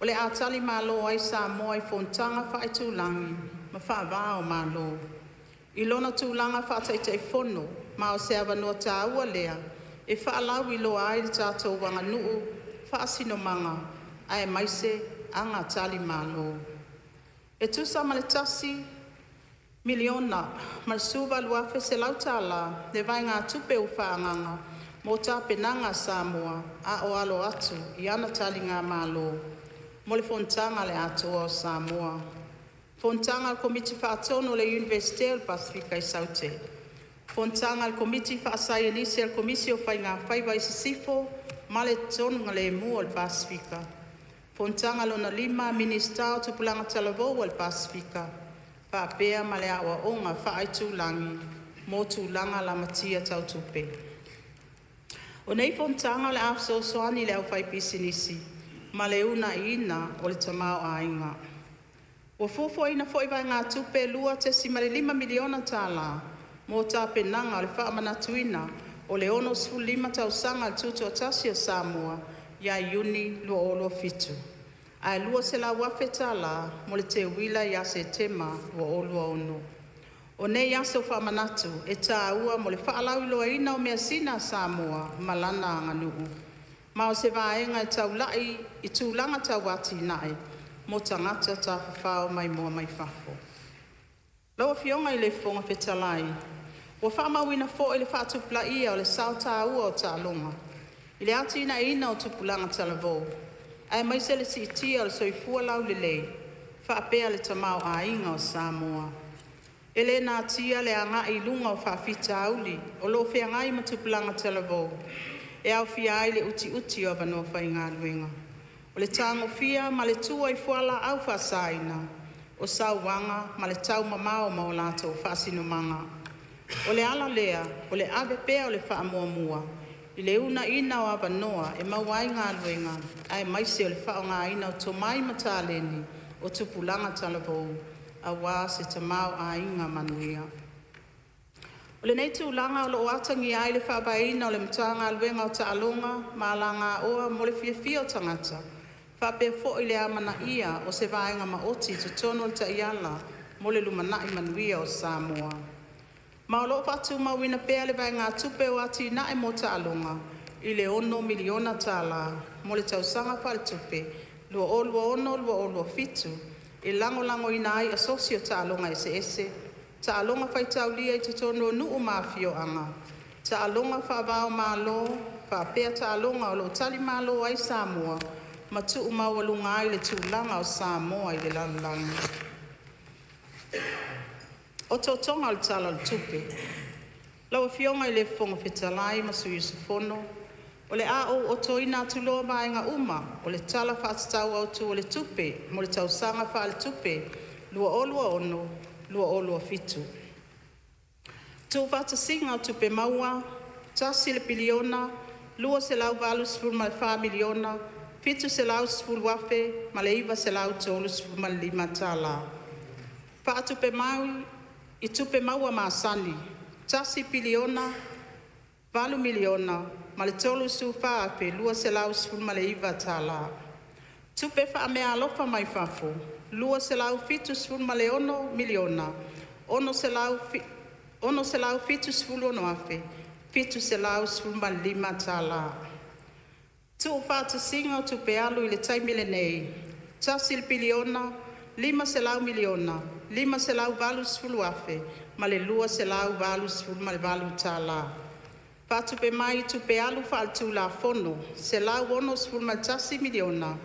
o le a talimalo ai Samoa i fonotaga faaitulagi ma faava-o-Malo, i lona tulaga faa-Taitaifono ma o se avanoa taua lea e faalauiloa ai le tatou aganuu, faasinomaga aemaise aga talimalo. E tusa ma le $1,018,100 tala le vaegatupe ua faaagaga mo tapenaga a Samoa a o alo atu i ana taligamalo mo le Fonotaga a le Atoa o Samoa, Fonotaga a le Komiti Faatonu a le Iunivesite o le Pasefika i Saute, Fonotaga a le Komiti Faasaienisi a le Komisi o Faigafaiva i Sisifo ma le Tonugalemu o le Pasefika, Fonotaga Lona Lima a Minisita o Tupulaga Talavou a le Pasefika, faapea ma le Aoaoga Faaitulagi mo Tulaga Lamatia Tau Tupe. O nei fonotaga o le a fesoasoani i le aufaipisinisi ma le uunaiina o le tamaoaiga. Ua fuafuaina foi vaegatupe e $2.5miliona tala mo tapenaga o le faamanatuina o le 65 tausaga o le Tutoatasi o Samoa ia Iuni 2027, ae $200,000 tala mo le teuila ia Setema 2026. O nei aso faamanatu e taua mo le faalauiloaina o measina a Samoa ma lana aganuu, ma o se vaega e taula'i i tulaga tau atinae mo tagata tafafao maimoa mai fafo. Lau Afioga i le Fofoga Fetalai, Ua faamauina foi le faatupulaia o le sao taua o taaloga i le atinaeina o tupulaga talavou, aemaise le siitia o le soifua laulelei faapea le tamaoaiga o Samoa. E le natia le agai i luga o faafitauli o loo feagai ma tupulaga talavou, e aofia ai le utiuti o avanoa faigaluega, o le tagofia ma le tua i fualaau faasaina, o sauaga ma le taumamao ma o latou faasinomaga. O le ala lea o le ave pea o le faamuamua i le uunaina o avanoa e maua ai galuega aemaise o le faaaogaina o tomai ma taleni o tupulaga talavou aua se tamaoaiga manuia. O lenei tulaga o loo atagia ai le faavaeina o le Matagaluega o Taaloga ma Alagaoa mo le Fiafia o Tagata faapea foi le amanaia o se vaega maoti i totonu o le Taiala mo le Lumanai Manuia o Samoa. Ma o loo faatumauina pea le vaegatupe o atinae mo taaloga i le $6miliona tala mo le tausaga faaletupe 2026/2027 e lagolagoina ai asosi o taaloga eseese, taaloga faitaulia i totonu o nuu ma afioaga, taaloga faavaomalo faapea taaloga o loo talimalo ai Samoa ma tuumaualuga ai le tulaga o Samoa i le lalolagi. Otootoga o le Tala o le Tupe. Lau Afioga i le Fofoga Fetalai ma sui usufono, O le a ou otoina atu loa vaega uma o le Tala Faatatau Autu o le Tupe mo le tausaga faaletupe 2026/2027. Tuufaatasiga o Tupe Maua: $1, 284,710,935 tala Faatupe mai i Tupe Maua masani: $1, 008,034,219 tala Tupe Faameaalofa Mai Fafo: $276,676,715 tala. Tu'ufaatasiga o Tupe Alu i le taimi lenei: $1 piliona $500 miliona $580 afe ma le $288 tala. Faatupe mai i Tupe Alu Faaletulafono: $161 miliona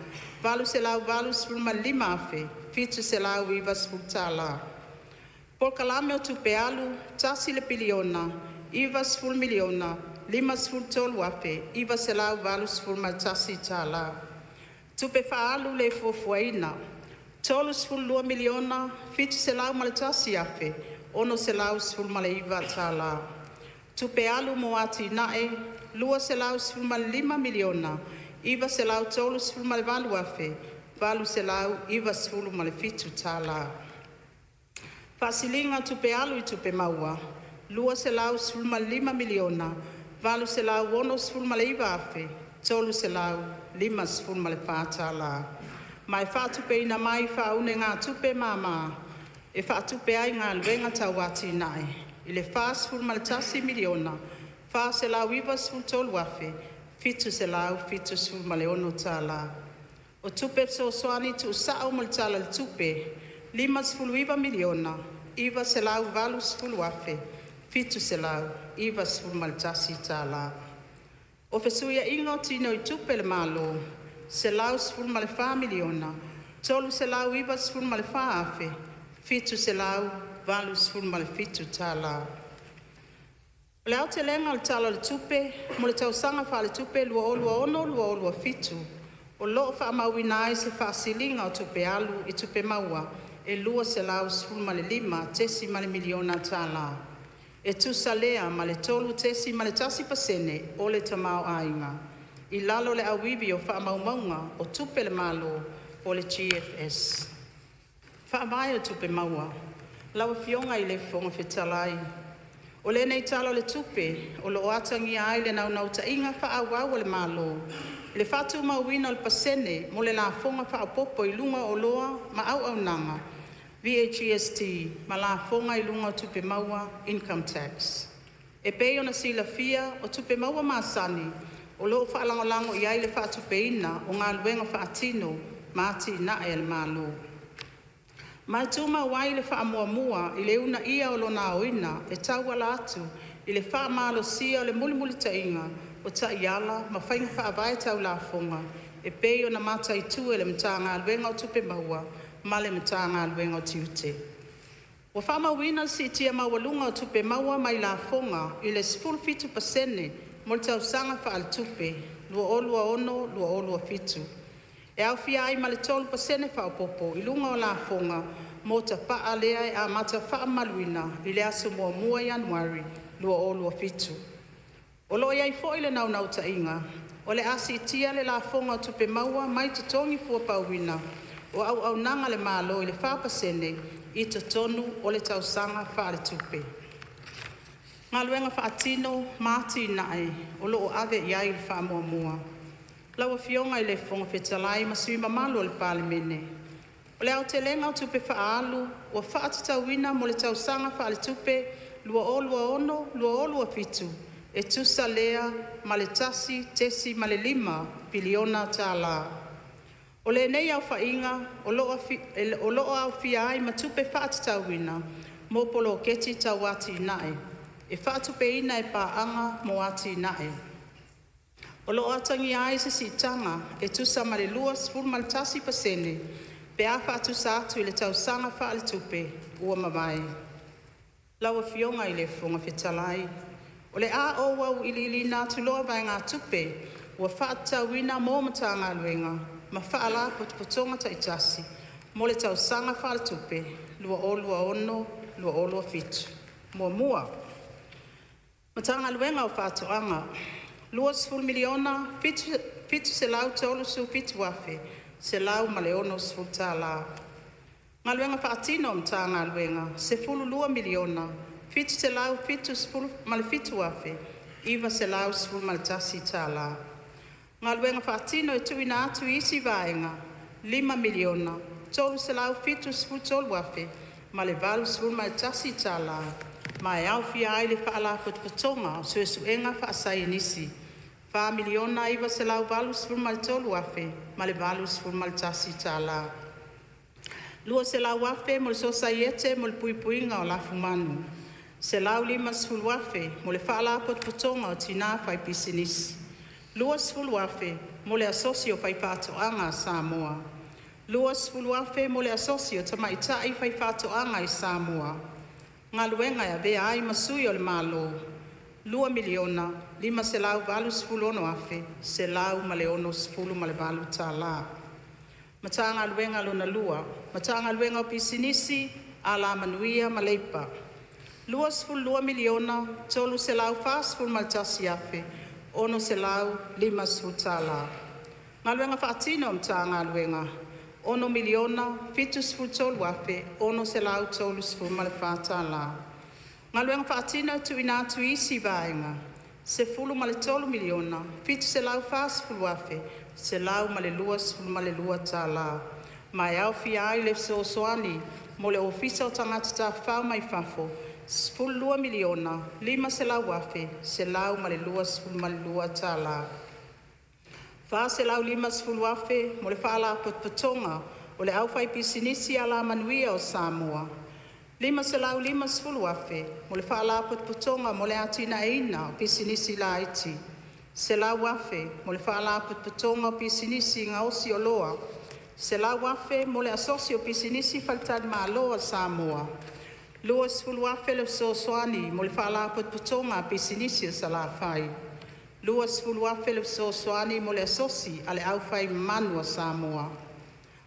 $885 afe $790 tala. Polokalame o Tupe Alu: $1 piliona $90 miliona $53 afe $981 tala. Tupe Faaalu le Fuafuaina: $32miliona $701 afe $619 tala. Tupe Alu mo Atinae: $215 miliona $938 afe $897 tala. Faasiliga o Tupe Alu i Tupe Maua: $215 miliona $869 afe $354 tala Ma e faatupeina mai i faaunegatupe mama e faatupe ai galuega tau atinae i le $41 miliona $493 afe $776 tala. O Tupe Fesoasoani tuusao mo le Tala o le Tupe: $59 miliona $980 afe $791 tala. O fesuiaiga o tinoitupe a le Malo: $114 miliona $394 afe $787 tala. O le aotelega o le Tala o le Tupe mo le tausaga faaletupe 2026/2027, o lo'o faamauina ai se faasiliga o tupe alu i tupe maua e $215.0 miliona tala, e tusa lea ma le 3.1% o le tamaoaiga, i lalo o le Auivi o Faamaumauga o Tupe a le Malo po o le GFS. Faavae o Tupe Maua. Lau Afioga i le Fofoga Fetalai, O lenei Tala o le Tupe o lo'o atagia ai le naunautaiga faaauau a le Malo i le faatumauina o le pasene mo le Lafoga Faaopoopo i luga o Oloa ma Auaunaga VAGST, ma Lafoga i luga o Tupe Maua Income Tax. E pei ona silafia o tupe maua masani o lo'o faalagolago iai le faatupeina o galuega faatino ma atinae a le Malo, ma e tumau ai le faamuamua i le uunaia o lona aoina e tauala atu i le faamalosia o le mulimulitaiga o taiala ma faiga faavae tau lafoga e pei ona mataitu e le Matagaluega o Tupe Maua ma le Matagaluega o Tiute. Ua faamauina le siitia maualuga o tupe maua mai lafoga i le 17% mo le tausaga faaletupe 2026/2027, e aofia ai ma le 3% faaopoopo i luga o lafoga mo tapaa lea e amata faamamaluina i le aso 1 Ianuari 2027. O loo i ai foi le naunautaiga o le a siitia le lafoga o tupe maua mai totogi fuapauina o auaunaga a le Malo i le 4% i totonu o le tausaga faaletupe. Galuega Faatino ma Atinae o loo ave iai le Faamuamua. Lau Afioga i le Fofoga Fetalai ma Sui Mamalu o le Palemene, O le aotelega o tupe faaalu ua faatatauina mo le tausaga faaletupe 2026/2027 e tusa lea ma le $1.5 piliona tala. O lenei aofaiga o loo aofia ai ma tupe faatatauina mo poloketi tau atinae e faatupeina e Paaga mo Atinae. O loo atagia ai se siitaga e tusa ma le 21% pe a faatusa atu i le tausaga faaletupe ua mavae. Lau Afioga i le Fofoga Fetalai, O le a ou auiliiliina atu loa vaegatupe ua faatatauina mo Matagaluega ma Faalapotopotoga taitasi mo le tausaga faaletupe 2026/2027. 1. Matagaluega o Faatoaga $20,737,160. Galuega Faatino a Matagaluega $12,707,911. Galuega Faatino e tuuina atu i isi Vaega $5,033,645. $373,081 tala ma e aofia ai le Faalapotopotoga o Suesuega Faasaienisi $4,983,081 tala. $200,000 mo le Sosaiete mo le Puipuiga o Lafumanu, $150,000 mo le Faalapotopotoga o Tina Faipisinisi, $20,000 mo le Asosi o Faifaatoaga a Samoa, $20,000 mo le Asosi o Tamaitai Faifaatoaga i Samoa. Galuega e Avea ai ma Sui o le Malo $2,586,168. Matagaluega Lona II, Matagaluega o Pisinisi, Alamanuia ma Leipa $22,341,650. Galuega Faatino a Matagaluega $6,073,634 tala. Galuega Faatino e tuuina atu i isi Vaega $13,740,122 tala ma e aofia ai le fesoasoani mo le Ofisa o Tagata Tafafao mai Fafo $12,500,122 tala. $450,000 mo le Faalapotopotoga o le Aufaipisinisi Alamanuia o Samoa. $550,000 mo le Faalapotopotoga mo le Atinaeina o Pisinisi Laiti. $100,000 mo le Faalapotopotoga o Pisinisi Gaosi Oloa. $100,000 mo le Asosi o Pisinisi Faletalimalo a Samoa. $20,000 le fesoasoani mo le Faalapotopotoga a Pisinisi a Salafai. $20,000 le fesoasoani mo le Asosi a le Au Fai Manu a Samoa.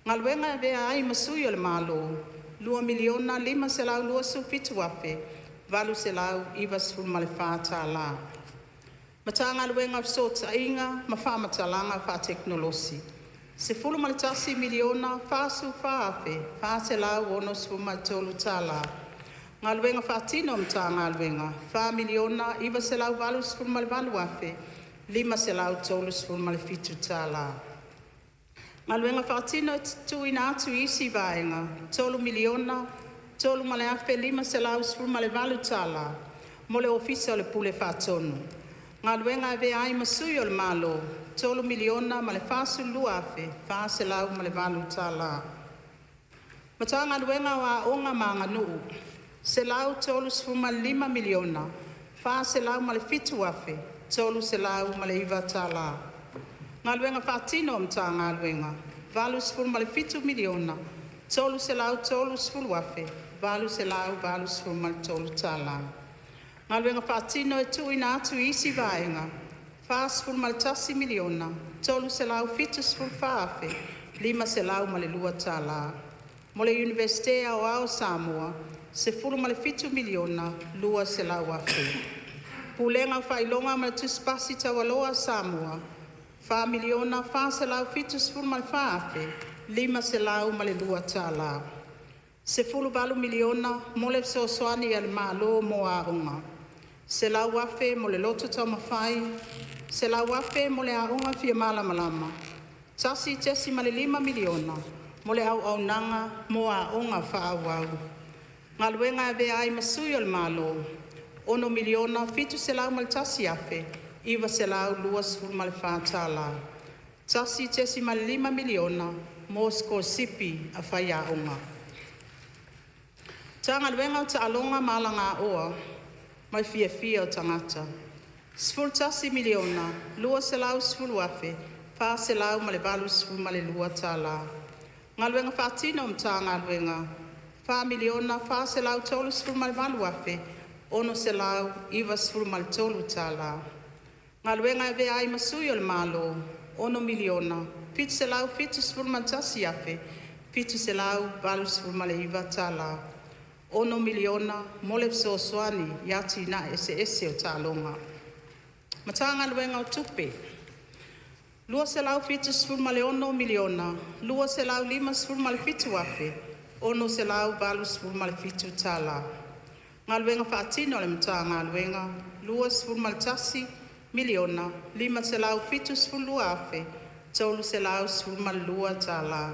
Galuega e Avea ai ma Sui o le Malo $2,527,894. Matagaluega o Fesootaiga ma Faamatalaga Faatekonolosi $11,044,463 tala. Galuega Faatino a Matagaluega $4,988,537 tala. Galuega Faatino e Tuuina atu i isi Vaega $3,003,518 tala mo le Ofisa o le Pule Faatonu. Galuega e Avea ai ma Sui o le Malo $3,042,408 tala. Matagaluega o Aoga ma Aganuu $135,407,309 tala. Galuega Faatino a Matagaluega $87,330,883 tala. Galuega Faatino e Tuuina atu i isi Vaega $41,374,502 tala. Mo le Iunivesite Aoao o Samoa $17,200,000. Pulega o Faailoga ma le Tusi Pasi Taualoa a Samoa $4,474,502 tala. $18miliona mo le fesoasoani a le Malo mo aoga. $100,000 mo le Loto Taumafai, $100,000 mo le Aoga Fia Malamalama, $1.5miliona mo le auaunaga mo aoga faaauau. Galuega e Avea ai ma Sui o le Malo $6,701,924 tala. $1.5miliona mo sikolasipi a faiaoga. Matagaluega o Taaloga ma Alagaoa ma le Fiafia o Tagata $11,210,482 tala. Galuega Faatino a Matagaluega $4,438,693 tala. Galuega e Avea ai ma Sui o le Malo $6,771,789 tala. $6miliona mo le fesoasoani i atinae eseese o taaloga. Matagaluega o Tupe $276,257,687 tala. Galuega Faatino a le Matagaluega $21,572,312 tala.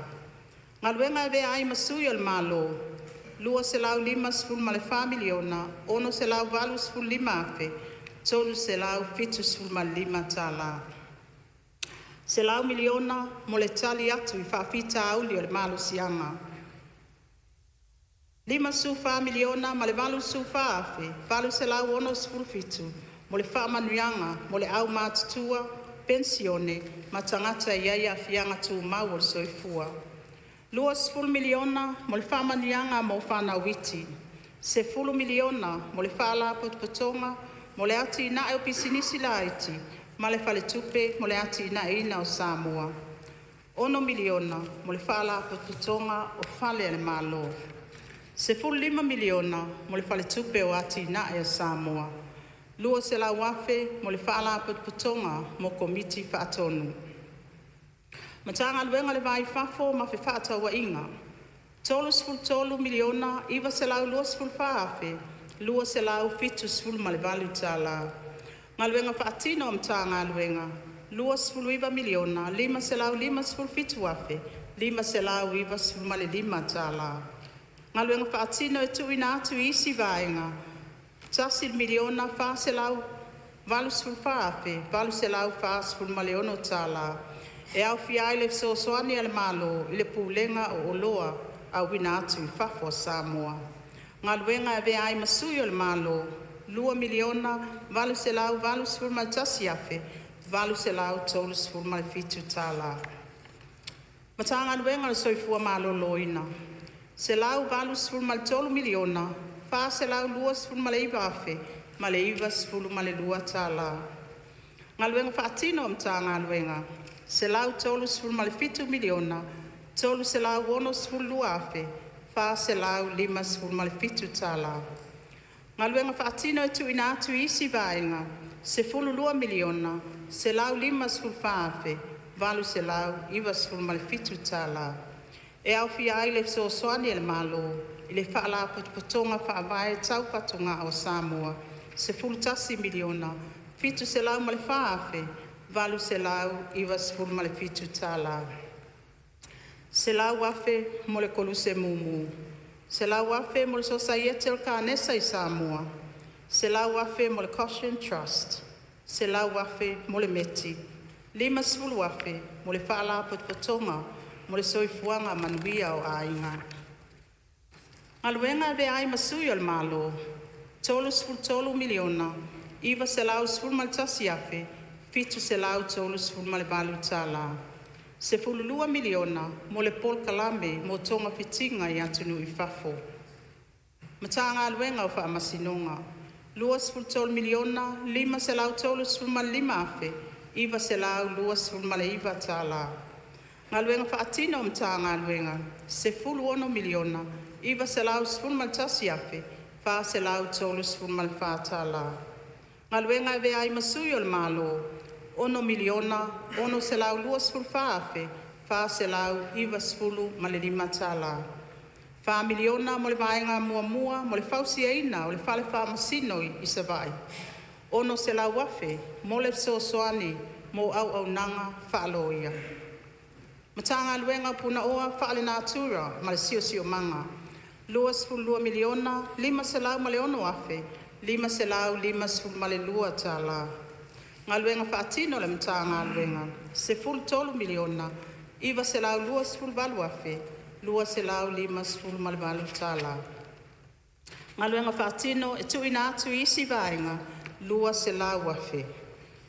Galuega e Avea ai ma Sui o le Malo - $254,685,375 tala. $100miliona mo le Tali atu i Faafitauli o le Malosiaga. $54miliona ma le $84,867 mo le faamanuiaga mo le aumatutua, penisione ma tagata e iai aafiaga tumau o le soifua. $20miliona mo le faamanuiaga mo fanau iti. $10miliona mo le Faalapotopotoga mo le Atinae o Pisinisi Laiti ma le Faletupe mo le Atinaeina o Samoa. $6miliona mo le Faalapotopotoga o Fale a le Malo. $15miliona mo le Faletupe o Atinae a Samoa. $200,000 mo le Faalapotopotoga mo Komiti Faatonu. Matagaluega o le Va-i-Fafo ma Fefaatauaiga - $33,924,278 tala. Galuega Faatino a Matagaluega - $29,557,595 tala. Galuega Faatino e tuuina atu i isi Vaega - $1,484,846 tala E aofia ai le fesoasoani a le Malo i le Pulega o Oloa Auina atu i fafo a Samoa. Galuega e Avea ai ma Sui o le Malo - $2,881,837 tala. Matagaluega o le Soifua Maloloina - $183,429,092 Galuega Faatino a Matagaluega $137,362,457. Galuega Faatino e Tuuina atu i isi Vaega $12,154,897. E aofia ai le fesoasoani a le Malo i le Faalapotopotoga Faavae Tau Fatugao a Samoa $11,704,897. $100,000 mo le Koluse Mumu. $100,000 mo le Sosaiete o le Kanesa i Samoa. $100,000 mo le Goshen Trust. $100,000 mo le METI. $50,000 mo le Faalapotopotoga mo le Soifuaga Manuia o Aiga. Galuega e Avea ai ma Sui o le Malo - $33,911,738. $12miliona mo le Polokalame mo Togafitiga i Atunuu i Fafo. Matagaluega o Faamasinoga $23,535,929. Galuega Faatino a Matagaluega $16,911,434. Galuega e Avea ai ma Sui o le Malo $6,624,495. $4miliona mo le Vaega Muamua mo le fausiaina o le Fale Faamasino i Savaii. $600,000 mo le fesoasoani mo auaunaga faaloia. Matagaluega o Punaoa Faalenatura ma le Siosiomaga $22,506,552. Galuega Faatino a le Matagaluega $13,928,258. Galuega Faatino e Tuuina atu i isi Vaega $200,000.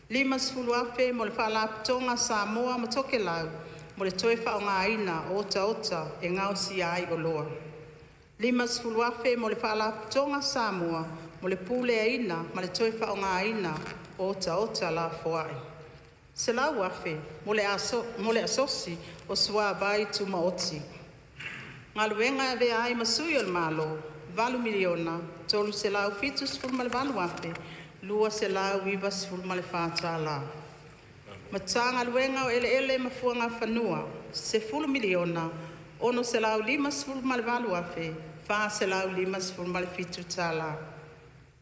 $50,000 mo le Faalapotopotoga a Samoa ma Tokelau mo le toe faaaogaina o otaota e gaosia ai oloa. $50,000 mo le Faalapotopotoga a Samoa mo le Puleaina ma le toe Faaaogaina o Otaota Lafoai. $100,000 mo le Asosi o Suavai Tumaoti. Galuega e Avea ai ma Sui o le Malo $8,378,294. Matagaluega o Eleele ma Fuagafanua $10,658,457.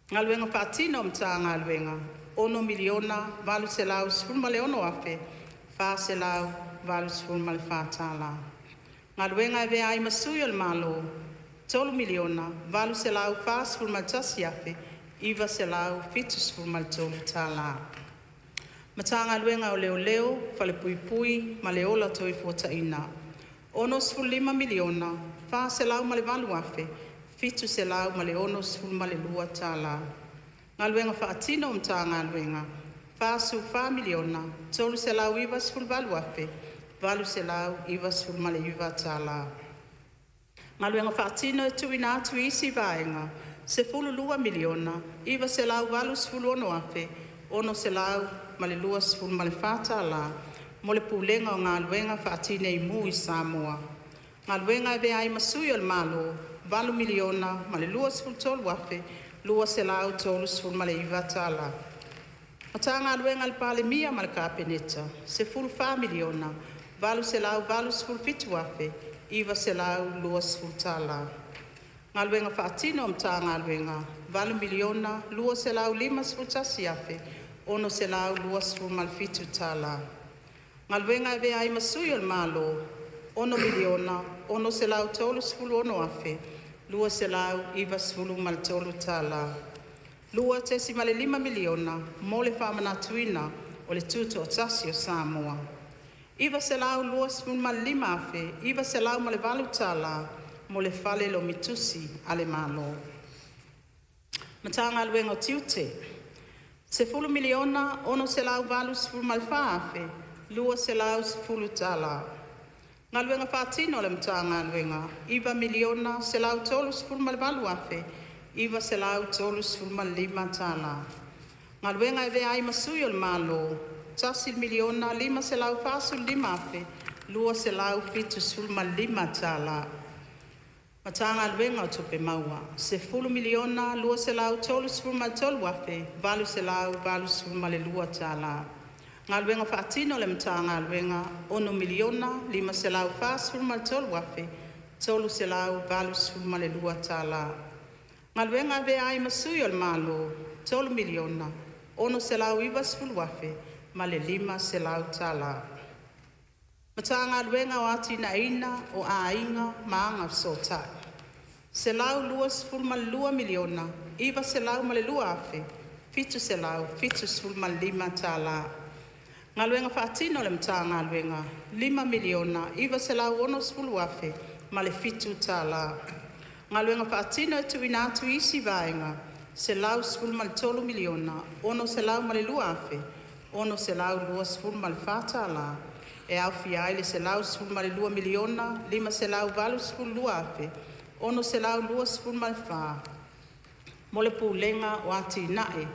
Galuega Faatino a Matagaluega $6,816,484. Galuega e Avea ai ma Sui o le Malo - $3,841,973. Matagaluega o Leoleo, Falepuipui ma le Ola Toefuataina - $65,408,762. Galuega Faatino a Matagaluega - $44,398,899. Galuega Faatino e Tuuina atu i isi Vaega $12,986,624 mo le Pulega o Galuega Faatineimū i Samoa. Galuega e Avea ai ma Sui o le Malo - $8,023,239. Matagaluega a le Palemia ma le Kapeneta - $14,887,920. Galuega Faatino a Matagaluega - $8,251,627. Galuega e Avea ai ma Sui o le Malo - $6,636,293. $2.5miliona mo le faamanatuina o le Tutoatasi o Samoa. $925,908 mo le Fale Lomi Tusi a le Malo. Matagaluega o Tiute $10,684,210. Galuega Faatino a le Matagaluega $9,138,935. Galuega e Avea ai ma Sui o le Malo $1,545,275. Matagaluega o Tupe Maua $10,233,882. Galuega Faatino a le Matagaluega $6,543,382. Galuega e Avea ai ma Sui o le Malo $3,690,500. Matagaluega o Atinaeina o Aiga ma Agafesootai $122,902,775. Galuega Faatino a le Matagaluega $5,960,007. Galuega Faatino e Tuuina atu i isi Vaega $113,602,624 e aofia ai le $112,582,624 mo le Pulega o Atinae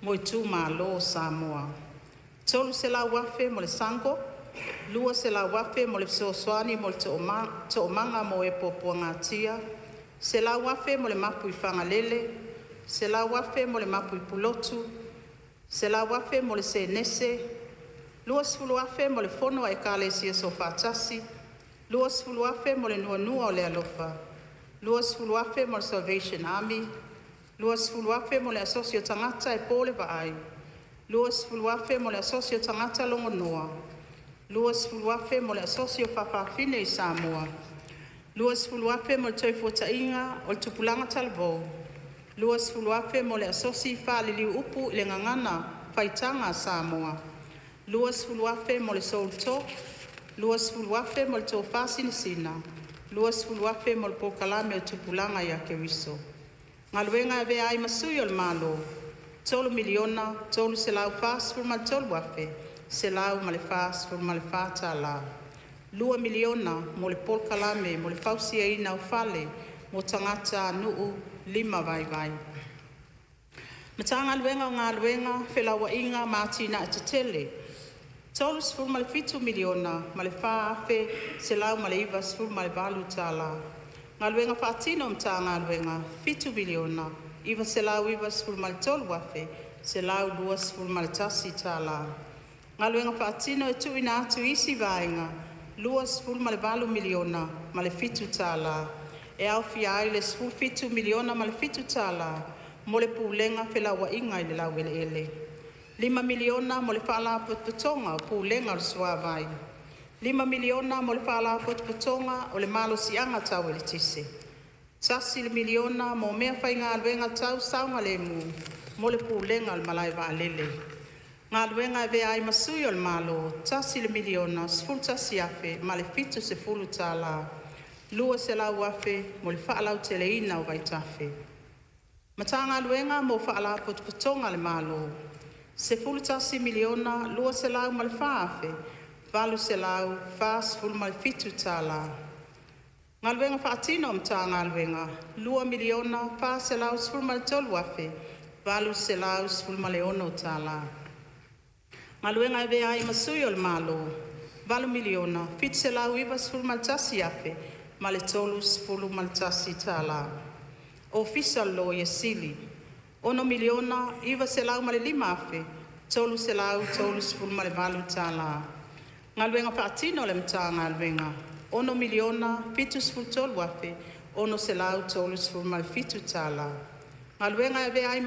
mo Itumalo o Samoa, $300,000 mo le SUNGO, $200,000 mo le Fesoasoani mo le Toomaga mo E Puapuagatia, $100,000 mo le mapu i Fagalele, $100,000 mo le mapu i Pulotu, $100,000 mo le Senese, $20,000 mo le Fono a Ekalesia Soofaatasi, $20,000 mo le Nuanua o le Alofa, $20,000 mo le Salvation Army, $20,000 mo le Asosi o Tagata e Po le Vaai, $20,000 mo le Asosi o Tagata Logonoa, $20,000 mo le Asosi o Faafafine i Samoa, $20,000 mo le Toefuataiga o le Tupulaga Talavou, $20,000 mo le Asosi Faaliliu Upu i le Gagana Faitaga a Samoa, $20,000 mo le Soul Talk, $20,000 mo le Tofa Sinasina, $20,000 mo le Polokalame o Tupulaga ia Keriso. Galuega e Avea ai ma Sui o le Malo $3,343,144. $2miliona mo le polokalame mo le fausiaina o fale mo tagatanu'u lima vaivai. Matagaluega o Galuega, Felauaiga ma Atinae Tetele $37,004,198. Galuega Faatino a Matagaluega $7,993,121. Galuega Faatino e Tuuina atu i isi Vaega $28,000,007 e aofia ai le $17,000,007 mo le Pulega o Felauaiga i le Laueleele; $5miliona mo le Faalapotopotoga o Pulega o le Suavai; $5miliona mo le Faalapotopotoga o le Malosiaga Tau Eletise, $1miliona mo meafaigaluega tau saogalemu mo le Pulega o le Malae Vaalele. Galuega e Avea ai ma Sui o le Malo $1,011,070 tala $200,000 mo le faalauteleina o vaitafe. Matagaluega mo Faalapotopotoga a le Malo $11,204,847 tala Galuega Faatino a Matagaluega $2,413,816 tala Galuega e Avea ai ma Sui o le Malo $8,791,031 tala Ofisa o le Loia Sili $6,905,338 tala Galuega Faatino a le Matagaluega $6,073,637 tala Galuega e Avea ai